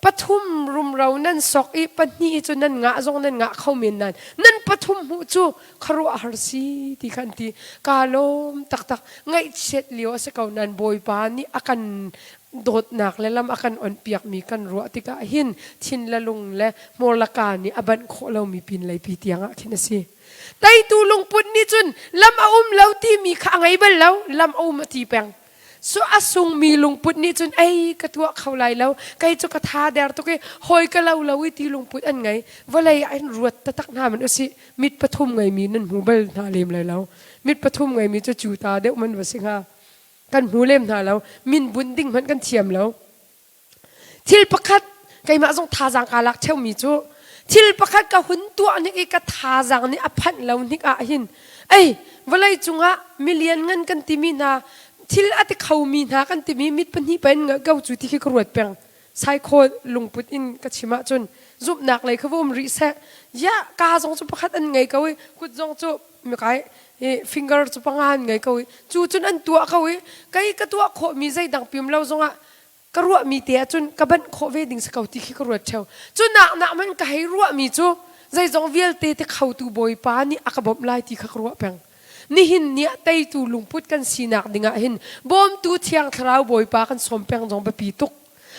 Pathum rumro nan sok i pahnih cu nan ngah zong nan ngah kho men nain nan pathum hmuh cu khuaruahhar si ti kha an ti. Kaa lawm taktak. Ngaihchiat lio a si ko nain Bawipa nih a kan dawtnak le lam a kan onpiakmi kan ruah tikah hin thin le lung le hmur le kaa nih a banh khawh lomi pinlei pi tiang ah khin a si. Teitu lungput nih cun lam a um lo timi kha a ngei bal lo, lam a um a ti peng. Su a sungmi lungput nih cun ei ka tuah kho lai lo, kei cu ka tha der tuk i hawi ka lo lo i ti lungput an ngei. Vawlei ah hin ruat taktak hna man usih, mit pathum ngeimi nan hmu bal hna lem lai lo. Mit pathum ngeimi cu cu ta deuh man va si hnga. Kan hmu lem hna lo min bunh ding hmanh kan thiam lo. Thil pakhat keimah zong thazaang kaa lak theumi cu thil pakhat ka hun tuah nik i ka thazaang nih a phanh lo hnik ah hin ei vawlei cungah milian ngan kan timi hna thil a ti khomi hna kan timi mit pahnih pen ko cu ti khi ka ruat peng. Saikhaw lungput in ka chim ahcun zumhnak lei kha va um rih seh. Ya ka zong cu pakhat an ngei ko i kut zong cu mikai finger cu panga an ngei ko i cu cun an tuah ko i kei ka tuah khawhmi zeidang pim lo zongah ka ruahmi te ahcun ka banh khawh ve ding si ko ti khi ka ruat theo. Cu nak nak man ka hei ruahmi cu zeizong vialte te khotu Bawipa nih a ka bawmh lai ti kha ka ruah peng. Nihin ni ah teitu lungput kan sinak dingah hin bawmtu Thiang Thlarau Bawipa kan sawm peng zong biapi tuk.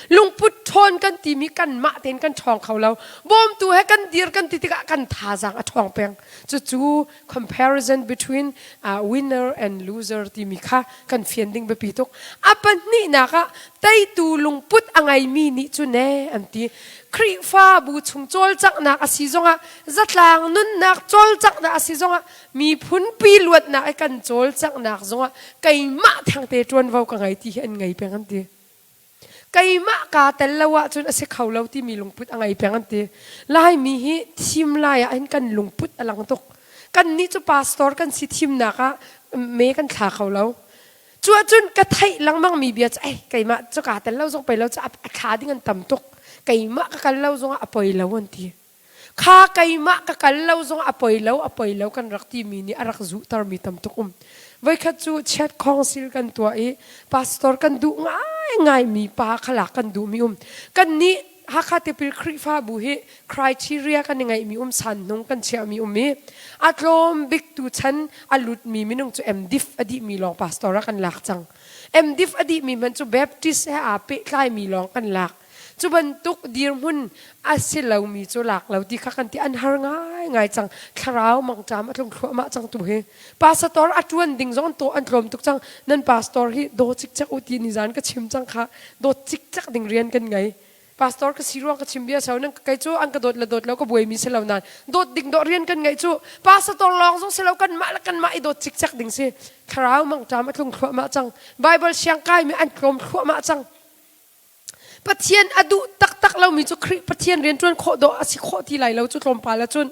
Lungput ṭhawn kan timi kanmah tein kan ṭhawng kho lo. Bawmtu he kan dir kan ti tikah kan thazaang a ṭhawng peng. Cucu comparison between uh, winner and loser timi kha kan fian ding biapi tuk. A pahnihnak ah teitu lungput a ngeimi nih cun ee an ti. Khrihfabu chung cawlcanghnak a si zongah zatlang nunnak cawlcanghnak a si zongah miphunpi luatnak i kan cawlcanghnak zongah keimah thengte ṭuanvo ka ngei ti hi an ngei peng an ti. Keimah kaa tel lo ahcun a si kho lo timi lungput a ngei peng an ti. Laimi hi thim lai ah hin kan lungput a lang tuk. Kannih cu pastor kan si thimnak ah me kan thla kho lo. Cu ahcun ka theih lengmang mi bia cu ei keimah cu kaa tel lo zong pei lo cu a thla ding an tam tuk. Keimah ka kal lo zongah a poi lo an ti. Kha keimah ka kal lo zong a poi lo a poi lo kan rak timi nih a rak zuhtermi tam tuk um. Voikhat cu chiat council kan tuah i pastor kan duh ngaingaimi pa kha lak kan duhmi um. Kannih Hakha Tipil Khrihfabu hi criteria kan i ngeihmi um san hnung kan chiahmi um i a tlawm bik tuchan a lutmi minung cu MDiv a dihmi lawng pastor ah kan lak cang. MDiv a dihmi hmanh cu Baptist he aa pehtlaimi lawng kan lak. Cu bantuk dirhmun a si lomi cu lak lo ti kha kan ti an har ngaingai cang. Thlarau mangṭam a tlung thluahmah cang tu hi. Pastor a ṭuan ding zong an an tlawm tuk cang. Nan pastor hi daw cikcek u ti nizan ka chim cang kha. Dawt cikcek ding rian kan ngei. Pastor ka si ruang ka chim bia so nan kei cu an ka dawt le dawt lo ka buaimi si lo nain dawt ding dawh rian kan ngeih cu pastor lawng zong si lo kanmah le kanmah i dawt cikcek ding si. Thlarau mangṭam a tlung thluahmah cang. Bible siang kaimi an tlawm thluahmah cang. Pathian a duh taktak lomi cu Khrih Pathian rianṭuan khawh dawh a si khawh ti lai lo cu tlawmpal ahcun.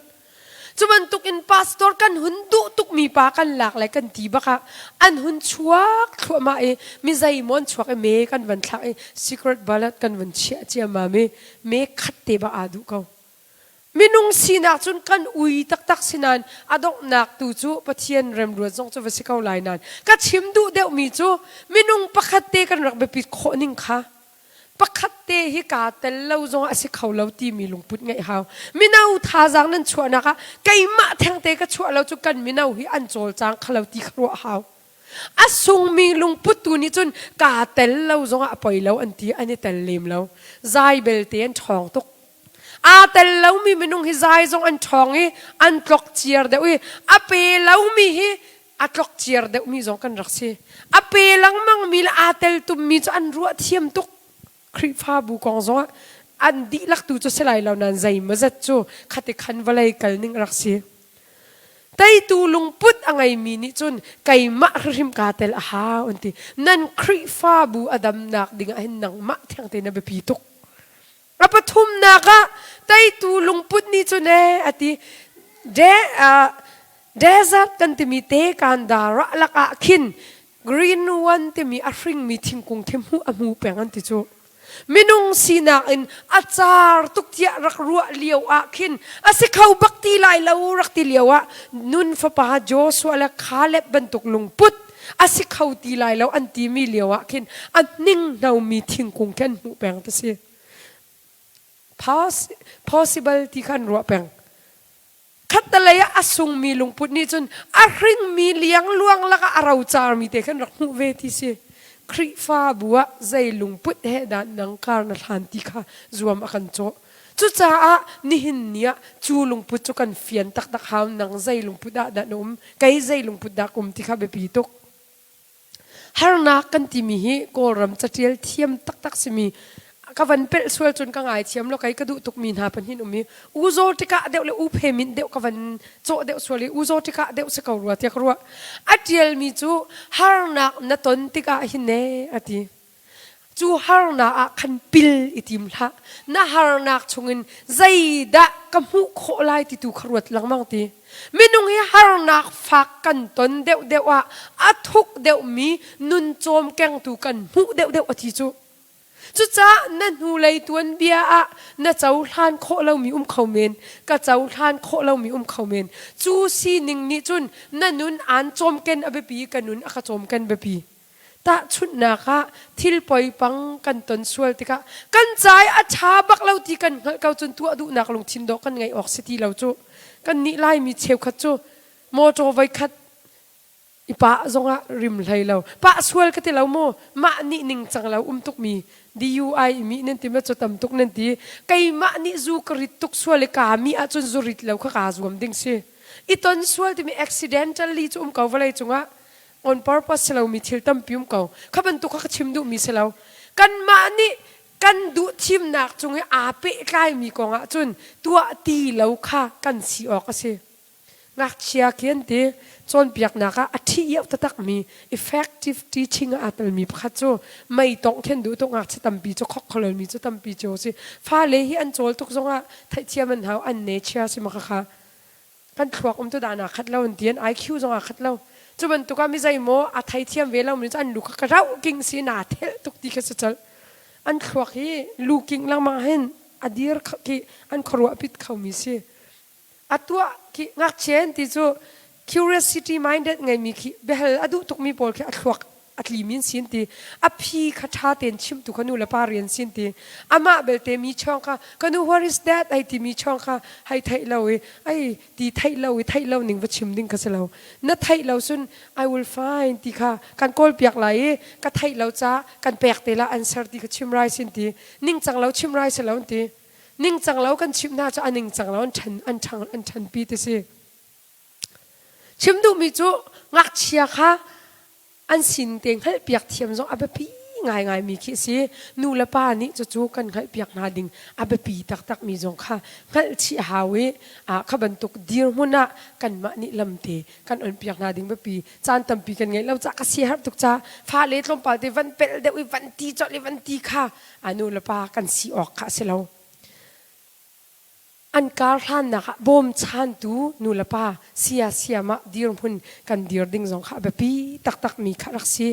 Cu bantukin pastor kan hun duh tukmi pa kan lak le kan ti bak ah an hun chuak thluahmah i mi zeimaw an chuak i me kan van thlak i secret ballot kan van chiah ciammam i me khat te bak aa duh ko. Minung sinak cun kan ui taktak si nain a donghnak tu cu Pathian remruat zong cu va si ko lai nain ka chim duh deuhmi cu minung pakhat te kan rak biapit khawh ning kha pakhat te hi kaa tel lo zong a si kho lo timi lungput ngeih hau. Mino thazaang nan chuahnak ah keimah thengte ka chuah lo cu kan mino hi an cawlcang kha lo ti kha ruah hau. A sungmi lungput tu nih cun kaa tel lo zongah a poi lo an ti an i tel lem lo. Zai belte an ṭhawng tuk. Aa tel lomi minung hi zai zong an ṭhawng i an tlok ciar deuh i a pe lomi hi a tlok ciar deuhmi zong kan rak si. A pe lengmangmi le aa tel tummi cu an ruah thiam tuk. Khrihfabu kong zongah an dihlak tu cu si lai lo nain zeimawzat cu khati khan vawlei kal ning a rak si. Teitu lungput a ngeimi nih cun keimah hrimhrim kaa tel a hau an ti. Nan Khrihfabu a damnak dingah hin nangmah thengte na biapi tuk. A pathumnak ah teitu lungput nih cun ee a ti de, uh, desert kan timi te kanda rah lakah khin green one timi a hringmi thingkung khi hmuh a hmu peng an ti cu. Minung sinak in a car tuk tiah rak ruah lio ah khin a si kho bak ti lai lo rak ti lio ah nun fapa Joshua le Caleb bantuk lungput a si kho ti lai lo an timi lio ah khin a hninghnomi thingkung khi an hmuh peng ti si. Possible ti kha an ruah peng. Khattalei ah a sungmi lungput nih cun a hringmi liangluang lakah a rocarmi te khan rak hmuh ve ti si. Khrihfabu ah zei lungput he dah nang kar na hlan ti kha zuam a kan cawh. Cucaah nihin ni ah cu lungput cu kan fian taktak hau nang zei lungput ah dah na um kei zei lungput dah ka um ti kha biapi tuk. Harnak kan timi hi Kawlram catial thiam taktak simi ka van pelh sual cun ka ngaithiam lo kei ka duh tukmi hna pahnih um i u zaw tikah deuh le u phe min deuh ka van cawh deuh sual i u zaw tikah deuh si ko rua tiah ka ruah. A tialmi cu harnak na ton tikah hin ne a ti. Cu harnak ah khan pil i tim hlah. Na harnak chungin zeidah ka hmuh khawh lai ti tu kha ruat lengmang ti. Minung hi harnak fak kan ton deuhdeuh ah a thuk deuhmi nun cawmkengtu kan hmuh deuhdeuh a ti cu. Cucaah na hnulei tuanbia ah na cohlan khawh lomi um kho men, ka cohlan khawh lomi um kho men. Cu sining nih cun na nun aan cawmken a biapi, ka nun a ka cawmken biapi. Tahchunhnak ah thil poipang kan ton sual tikah kan ca i a ṭha bak lo ti kan hngalh ko cun tuah duhnak lungthin dawh kan ngeih awk si ti lo cu. Kannih Laimi cheukhat cu mawṭaw voikhat I pah zongah rim hlei lo. Pah sual ka ti lo mu. Mah nih ningcang lo um tukmi DUI mi nan ti ma cu tam tuk nan ti. Keimah nih zu ka rit tuk sual i kaa mi ahcun zu rit lo kha kaa zuam ding si. I ton sual timi accidentally cu um ko vawlei cungah on purpose si lomi thil tampi um ko. Kha bantuk kha ka chim duhmi si lo. Kanmah nih kan duh thimnak cung i aa pehtlaimi kong ahcun tuah ti lo kha kan si awk a si. Ngakchia khi an ti cawnpiaknak ah a ṭhi iau taktakmi effective teaching ah aa telmi pakhat cu mei tongh khi an duh tuk ngakchia tampi cu khokkhawlmi cu tampi cio a si. Fale hi an cawl tuk zongah theihthiam an hau an nature si ma khakha kan thluak um tu dan aa khat lo an ti an IQ zong aa khat lo. Cu bantuk ah mi zeimaw a theithiam ve lomi cu an lu kha ka rauh king si naa thelh tuk ti kha si colh. An thluak hi lu king lengmang hin a dir khi an khuaruah pit khomi si. A tuah khi ngakchia an ti cu curiosity minded ngeimi khi biahal a duh tukmi pawl khi a thluak a tlimi an si an ti. A phi kha ṭha tein chimtu kha nu le pa rian si an ti. Amah belte mi chawng kha ka nu what is that ai timi chawng kha hei theih lo i ai ti theih lo i theih lo ning va chim ding kha si lo. Na theih lo cun I will find ti kha kan kawl piak lai i ka theih lo ca kan pek te la answer ti kha chim rai sin ti. Ningcang lo chim rai si lo an ti. Ningcang lo kan chimh hna cu a ningcang lo an ṭhan an ṭhang an ṭhanpi ti si. Chim duhmi cu ngakchia kha an sin te hngalhpiak thiam zong a biapi ngaingaimi khi a si. Nu le pa nih cucu kan hngalhpiak hna ding a biapi taktakmi zong kha hngalhchih a hau i kha bantuk dirhmun ah kanmah nih lamte kan onpiak hna ding biapi caan tampi kan ngeih lo ca ka siaherh tuk ca fale tlawmpal te van pelh deuh i van ti colh i van ti kha a nu le pa kan si awk kha a si lo. An kar hlannak ah bawmchantu nu le pa sia siam ah dirhmun kan dir ding zong kha a biapi taktakmi kha rak si.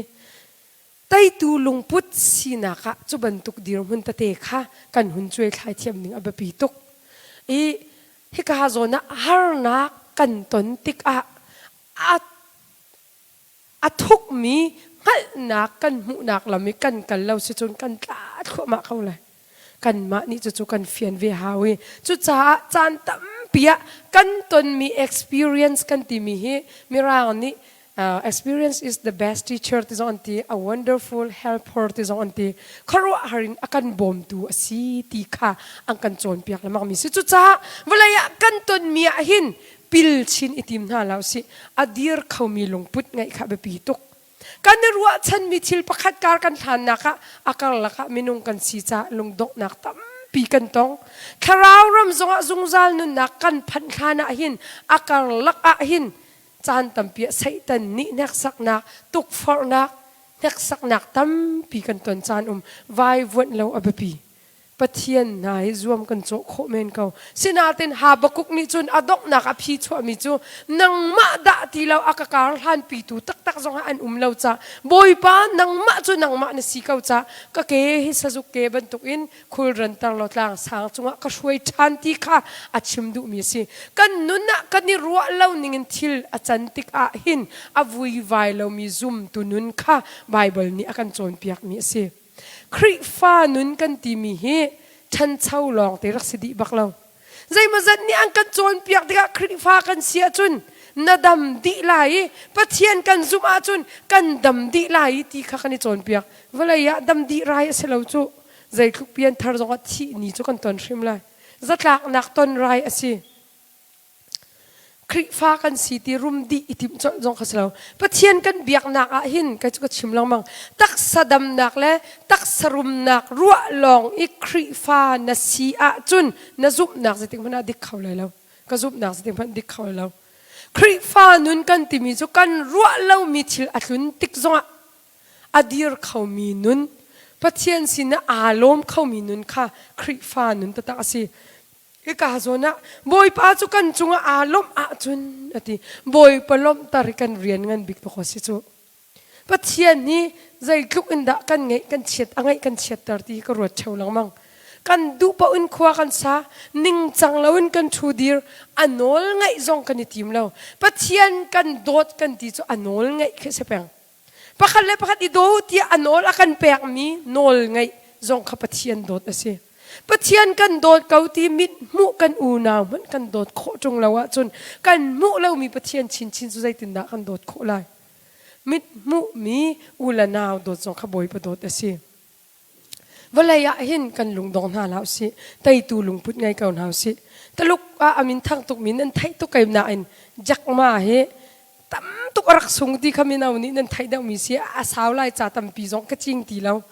Teitu lungput sinak ah cu bantuk dirhmun tete kha kan hun cuaithlai thiam ding a biapi tuk. I hika zawn ah harnak kan ton tikah a a thukmi hngalhnak kan hmuhnak lam i kan kal lo si cun kan tla thluahmah ko lai. Kanmah nih cucu kan fian ve hau i cucaah caan tampi ah kan tonmi experience kan timi hi Mirang nih experience is the best teacher ti zong an ti, a wonderful helper ti zong an ti. Khuaruahhar in a kan bawmtu a si ti kha an kan cawnpiak lengmang mi si. Cucaah vawlei ah kan tonmi ah hin pil chin i tim hna lo sih a dir khomi lungput ngeih kha biapi tuk kan i ruahchanmi thil pakhat kar kan hlannak ah a karlak ah minung kan si caah lungdonghnak tampi kan tong thlarau ram zongah zungzal nunnak kan phanh hlan ah hin a karlak ah hin caan tampi ah Satan nih hneksaknak tukforhnak hneksaknak tampi kan ton caan um vaivuanh lo a biapi Pathian hna hi zuam kan cawh khawh men ko. Sinain Habakkuk nih cun a donghnak a phi chuahmi cu nangmah dah ti lo a ka kar hlanpitu taktak zong ah an um lo ca Bawipa nangmah cu nangmah na si ko ca ka ke hi sazuk ke bantukin khulran tar lo tlang sang cungah ka hruai ṭhan ti kha a chim duhmi a si. Kan nun ah kan i ruah lo ningin thil a can tik ah hin a vuivai lomi zumtu nun kha Baibal nih a kan cawnpiakmi a si. Khrihfa nun kan timi hi ṭhancho lawng te rak si dih bak lo. Zeimawzat nih an kan cawnpiak tikah Khrihfa kan si ahcun na dam dih lai i Pathian kan zumh ahcun kan dam dih lai i ti kha kan i cawnpiak. Vawlei ah dam dih rai a si lo cu. Zeitluk pianthar zongah thih ni cu kan ton hrim lai. Zatlaknak ton rai a si. Khrihfa kan si ti rum dih i timh colh zong kha si lo. Pathian kan biaknak ah hin kei cu ka chim lengmang taksa damnak le taksa rumnak ruah lawng i Khrihfa na si ahcun na zumhnak zeitik hmanh ah dik kho lai lo. Ka zumhnak zeitik hmanh dik kho lai lo. Khrihfa nun kan timi cu kan ruah lomi thil a tlun tik zongah a dir khomi nun Pathian sinah aa lawm khomi nun kha Khrihfa nun taktak a si. Hika zawn ah Bawipa cu kan cungah aa lawmh ahcun a ti. Bawipa lawmhter hi kan rian ngan bik bak a si cu. Pathian hi zeitluk in dah kan ngeih kan chiat a ngeih kan chiatter ti ka ruat theo lengmang. Kan duh paoh in khua kan sa, ningcang loin kan ṭhu dir, a nawl ngaih zong kan i tim lo. Pathian kan dawt kan ti cu a nawl ngaih khi a si peng. Pakhat le pakhat i daw tiah a nawl a kan pekmi nawl ngaih zong kha Pathian dawt a si. Pathian kan dawt ko ti mit hmuh kan unau hmanh kan dawt khawh ṭung lo ahcun kan hmuh lomi Pathian chinchin cu zeitindah kan dawt khawh lai? Mit hmuhmi u le nau dawt zong kha Bawipa dawt a si. Vawlei ah hin kan lungdong hna hlah usih. Teitu lungput ngei ko hna usih. Taluk ah a min thang tuk mi nan theih tuk ko nain Jack Ma hi tam tuk a rak sung ti kha mino nih nan theih deuhmi si a sau lai ca tampi zong ka cing ti lo.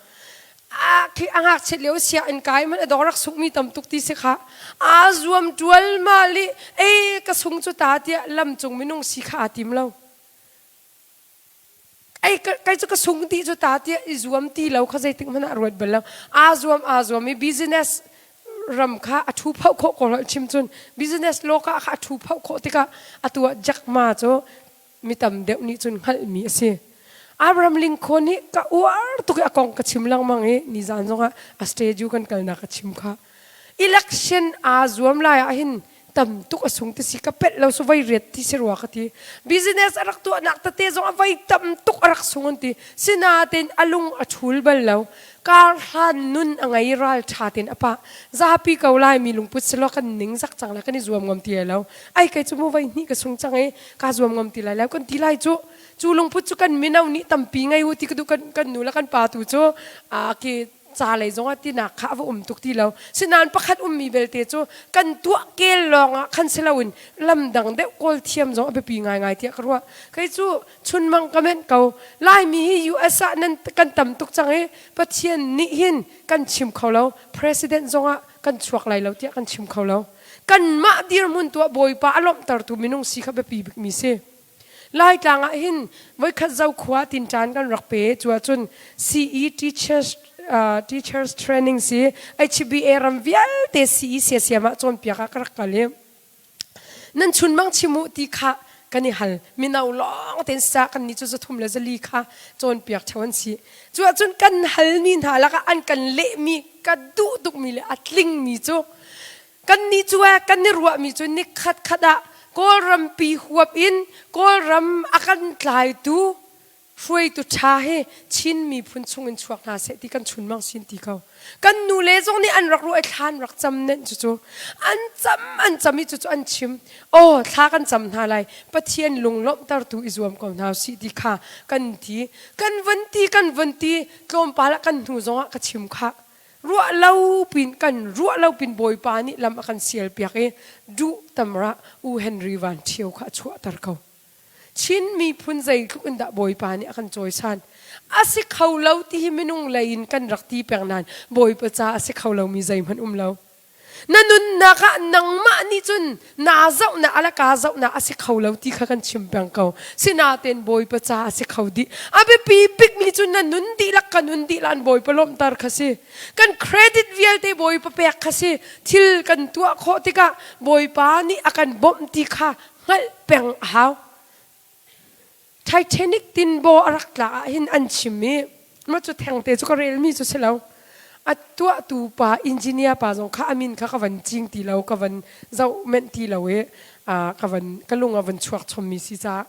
A khi a ngakchiat lio sianginn kai man a dong rak sungmi tam tuk ti si kha aa zuam ṭual ma li e ka sung cu ta tiah lam cung minung si kha aa tim lo. Ei kai cu ka sung dih cu ta tiah i zuam ti lo kha zeitik hmanh ah ruat bal lo. Aa zuam aa zuam i business ram kha a thu phoh khawh ko chim cun business law ka kha a thu phoh khawh tikah atu ah Jack Ma cu mi tam deuh nih cun hngalhmi a si. Abraham Lincoln nih ka uar tuk i a kong ka chim lengmang i nizan zongah a stage kan kalnak ka chim kha. Election aa zuam lai ah hin tam tuk a sung ti si ka pelh lo su voi riat ti si rua ka ti. Business a rak tuahnak tete zong a voi tam tuk a rak sung an ti. Sinain a lung a thul bal lo. Kar hlan nun a ngei ral ṭha tein a pah. Zapi ko lai mi lungput selaw kan ning zak cang le kan i zuam ngam ti lo. Ai kei cu mu voi hnih ka sung cang i kaa zuam ngam ti lai lo kan ti lai cu. Cu lungput cu kan mino nih tampi ngei u ti ka duh kan, kan nu le kan pa tu cu a ki ca lei zong ah tinak kha a va um tuk ti lo. Sinain pakhat ummi belte cu kan tuah kel lawng ah khan si loin lam dang deuh kawl thiam zong a biapi ngaingai tiah ka ruah. Kei cu chunmang ka menh ko. Laimi hi US ah nan kan tam tuk cang i Pathian nih hin kan chim kho lo. President zong ah kan chuak lai lo tiah kan chim kho lo. Kanmah dirhmun tuah Bawipa a lawmhtertu minung si kha biapi bikmi si. Laitlang ah hin voikhat Zokhua tinṭan kan rak pe. Cu ahcun CE teachers uh, teachers training si HBA ram vialte CE siasiam ah cawnpiak ah ka rak kal i nan chunmang chim u ti kha kan i hal. Mino lawng tein sa kan nih cu zathum le zali kha cawnpiak ṭheo an si. Cu ahcun kan halmi hna lakah an kan lehmi ka duh tukmi le a tlingmi cu Kannih cu eh, kan i ruahmi cu nikhat khat ah Kawlrampi huap in Kawlram a kan tlaitu hruaitu ṭha hi Chin miphun chungin chuak hna seh ti kan chunmang sin ti ko. Kan nule zong nih an rak ruah i thla an rak cam nenh cucu. An cam an cam i cucu an chim. Aw thla kan cam hna lai. Pathian lunglawmhtertu i zuam ko hna usih ti kha kan ti. Kan von ti kan von ti tlawmpal ah kan hnu zongah ka chim khah. Ruah lo pin kan ruah lo pin Bawipa nih lam a kan sial piak i duh tamrah U Henry Van Ṭhio kha a chuahter ko. Chin miphun zeitluk in dah Bawipa nih a kan cawisan. A si kho lo ti hi minung lei in kan rak ti peng nain Bawipa ca a si kho lomi zeihmanh um lo. Na nunnak ah nangmah nih cun naa zohnak a le kaa zohnak a si kho lo ti kha kan chim peng ko. Sinain Bawipa ca a si kho dih. A biapi bikmi cu na nun dihlak ka nun dihlak an Bawipa lawmhter kha si. Kan credit vialte Bawipa pek kha si. Thil kan tuah khawh tikah Bawipa nih a kan bawmh ti kha hngalh peng a hau. Titanic tinbaw a rak tlak ah hin an chim i mah cu thengte cu ka relmi cu si lo. A tuahtu pa engineer pa zong kha a min kha ka van cing ti lo ka van zoh menh ti lo i ka van ka lung a van chuak chommi si caah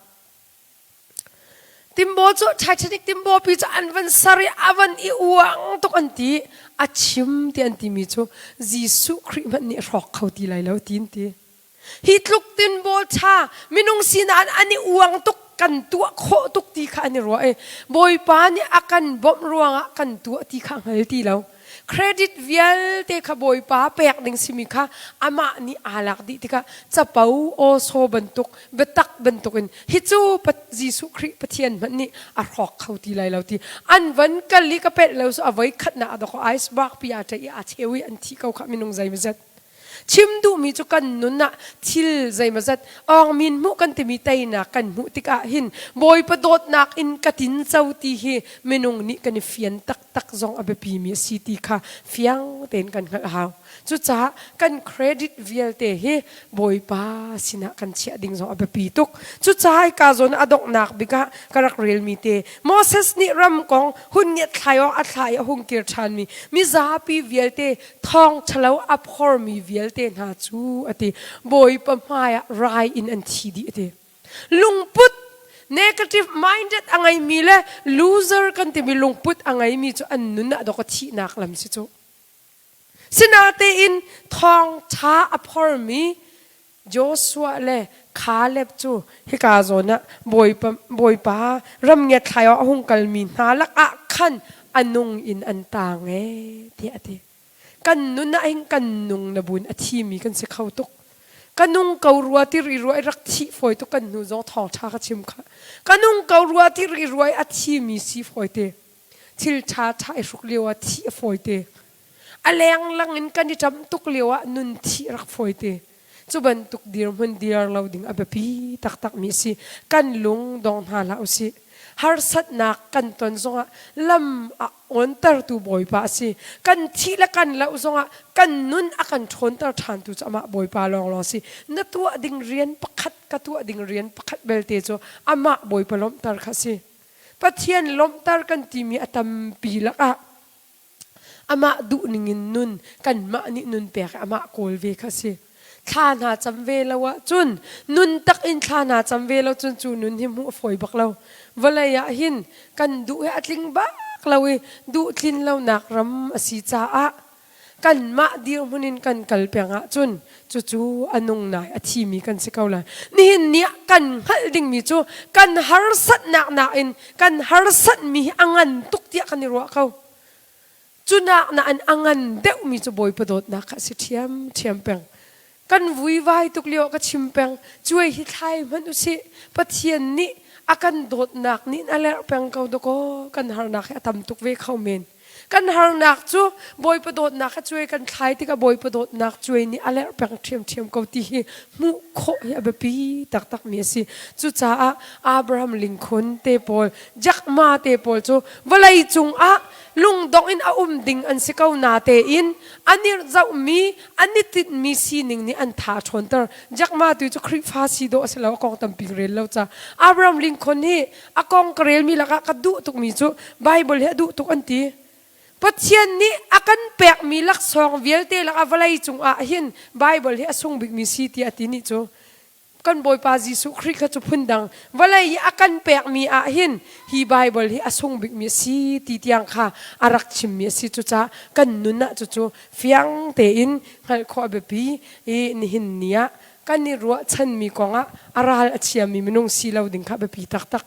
Timbaw cu Titanic timbaw pi cu an van ser i a van i uang tuk an ti a chim ti an timi cu Jesuh Khrih hmanh nih a hrawk kho ti lai lo ti an ti. Hi tluk tinbawl ṭha minung sinak an i uang tuk kan tuah khawh tuk ti kha an i ruah i Bawipa nih a kan bawmh ruangah kan tuah ti kha hngal ti lo. Credit vialte kha Bawipa pek ding simi kha amah nih aa lak dih tikah capo awsaw bantuk biatak bantukin hi cu Jesuh Khrih Pathian hmanh nih a hrawk kho ti lai lo ti an van kal i ka pelh lo cu a voi khatnak a dok iceberg pi aa ṭaih i aa cheu i an thi ko kha minung zeimawzat. Chim duhmi cu kan nun ah thil zeimawzat awngmin hmuh kan timi teinak kan hmuh tikah hin Bawipa dawtnak in ka tinco ti hi minung nih kan i fian taktak zong a biapimi a si ti kha fiang tein kan hngalh a hau. Cucaah kan credit vialte hi Bawipa sinah kan chiah ding zong a biapi tuk. Cucaah hika zawn a donghnak bik ah ka rak relmi te Moses nih ram kong hun ngiatthlai awk a thla i a hung kir ṭhanmi mizapi vialte Thawng ṭhalo a phormi vialte hna cu a ti. Bawipa hmaiah rai in an thi dih a ti. Lungput negative minded a ngeimi le loser kan timi lungput a ngeimi cu an nun ah dawk a thihnak lam si cu. Sinatein thawng ṭha a phormi. Joshua le Caleb cu hika zawn ah Bawipa, Bawipa ram ngiatthlai ah a hung kalmi hna lakah khan a nung in an taang ee tiah a ti. Kan nun ah hin kan nung na buin a thimi kan si kho tuk. Ka nung ko rua ti ri rua i rak thih fawi tuk kan hnu zong thawngṭha ka chim kha. Ka nung ko rua ti ri rua i a thimi si fawi te. Thil ṭha ṭha i hruk lio ah thih a fawi te. A lenglang in kan i ṭamh tuk lio ah nun thih rak fawi te. Cu bantuk dirhmun dir lo ding a biapi taktakmi a si. Kan lung dong hna hlah usih. Harsatnak kan ton zongah lam a awntertu Bawipa a si. Kan thih le kan loh zongah kan nun a kan ṭhawnter ṭhantu cu amah Bawipa lawnglawng a si. Na tuah ding rian pakhat ka tuah ding rian pakhat belte cu amah Bawipa lawmhter kha a si. Pathian lawmhter kan timi a tampi lakah Amah duhning in nun, kanmah nih nun pek i amah kawl ve kha a si. Thla hna cam ve lo ahcun, nun tak in thla hna cam ve lo cun cu nun hi hmuh a fawi bak lo. Vawlei ah hin kan duh hi a tling bak lo i duh tlin lonak ram a si caah kanmah dirhmun in kan kal peng ahcun cucu a nung nai a thimi kan si ko lai. Nihin ni ah kan hngalh dingmi cu kan harsatnak nakin kan harsatmi hi a ngan tuk tiah kan i ruah ko. Cunak na an a ngan deuhmi cu Bawipa dawtnak kha a si ṭhiamṭhiam peng. Kan vuivai tuk lio ah ka chim peng. Cuai hi thlai hmanh usih. Pathian nih a kan dawtnak nih a lerh peng ko dakaw kan harnak hi a tam tuk ve kho men. Kan harnak cu Bawipa dawtnak kha cuai kan thlai tikah Bawipa dawtnak cuai nih a lerh peng ṭhiamṭhiam ko ti hi hmuh khawh hi a biapi taktakmi a si. Cucaah Abraham Lincoln te pawl, Jack Ma te pawl cu vawlei cungah lungdong in a um ding an si ko na tein an i zohmi an i tinhmi sining nih an tha ṭhawnter. Jack Ma tu cu Khrihfa si dawh a si lo, a kong tampi rel lo ca. Abraham Lincoln hi a kong ka relmi lakah ka duh tukmi cu Bible hi a duh tuk an ti. Pathian nih a kan pekmi laksawng vialte lakah vawlei cungah hin Bible hi a sung bikmi si tiah a ti nih cu kan Bawipa Jesuh Khrih kha cu phundang vawlei i a kan pekmi ah hin hi Bible hi a sung bikmi a si ti tiang kha a rak chimmi a si. Cucaah kan nun ah cucu fiang tein hngalh khawh a biapi i nihin ni ah kan i ruahchanmi kongah a ral a chiami minung si lo ding kha biapi taktak.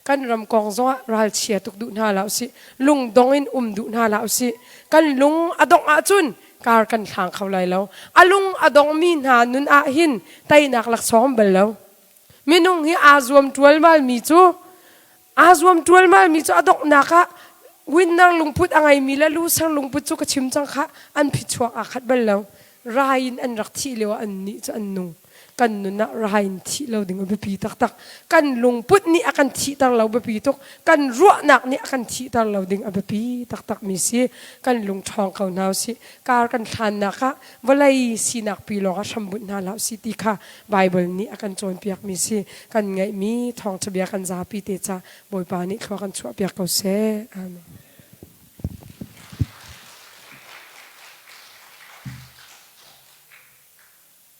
Kan ram kong zongah ralchia tuk duh hna hlah usih. Lungdong in um duh hna hlah usih. Kan lung a dongh ahcun kar kan hlang kho lai lo. A lung a dongmi hna nun ah hin teinak laksawng um bal lo. Minung hi aa zuam ṭualmalmi cu aa zuam ṭualmalmi cu a donghnak ah winner lungput a ngeimi le loser lungput cu ka chim cang kha an phichuak aa khat bal lo. Rai in an rak thih lio ah annih cu an nung. Kan nun ah rai in thih lo ding a biapi taktak. Kan lungput nih a kan thihter lo biapi tuk. Kan ruahnak nih a kan thihter lo ding a biapi taktak mi si. Kan lung ṭhawng ko hna usih. Kar kan hlannak ah vawlei sinak pi lawng ah hrambunh hna hlah usih ti kha Bible nih a kan cawnpiak mi si. Kan ngaihmi thawngṭha bia kan zapi te ca Bawipa nih thlua kan chuahpiak ko seh. Amen.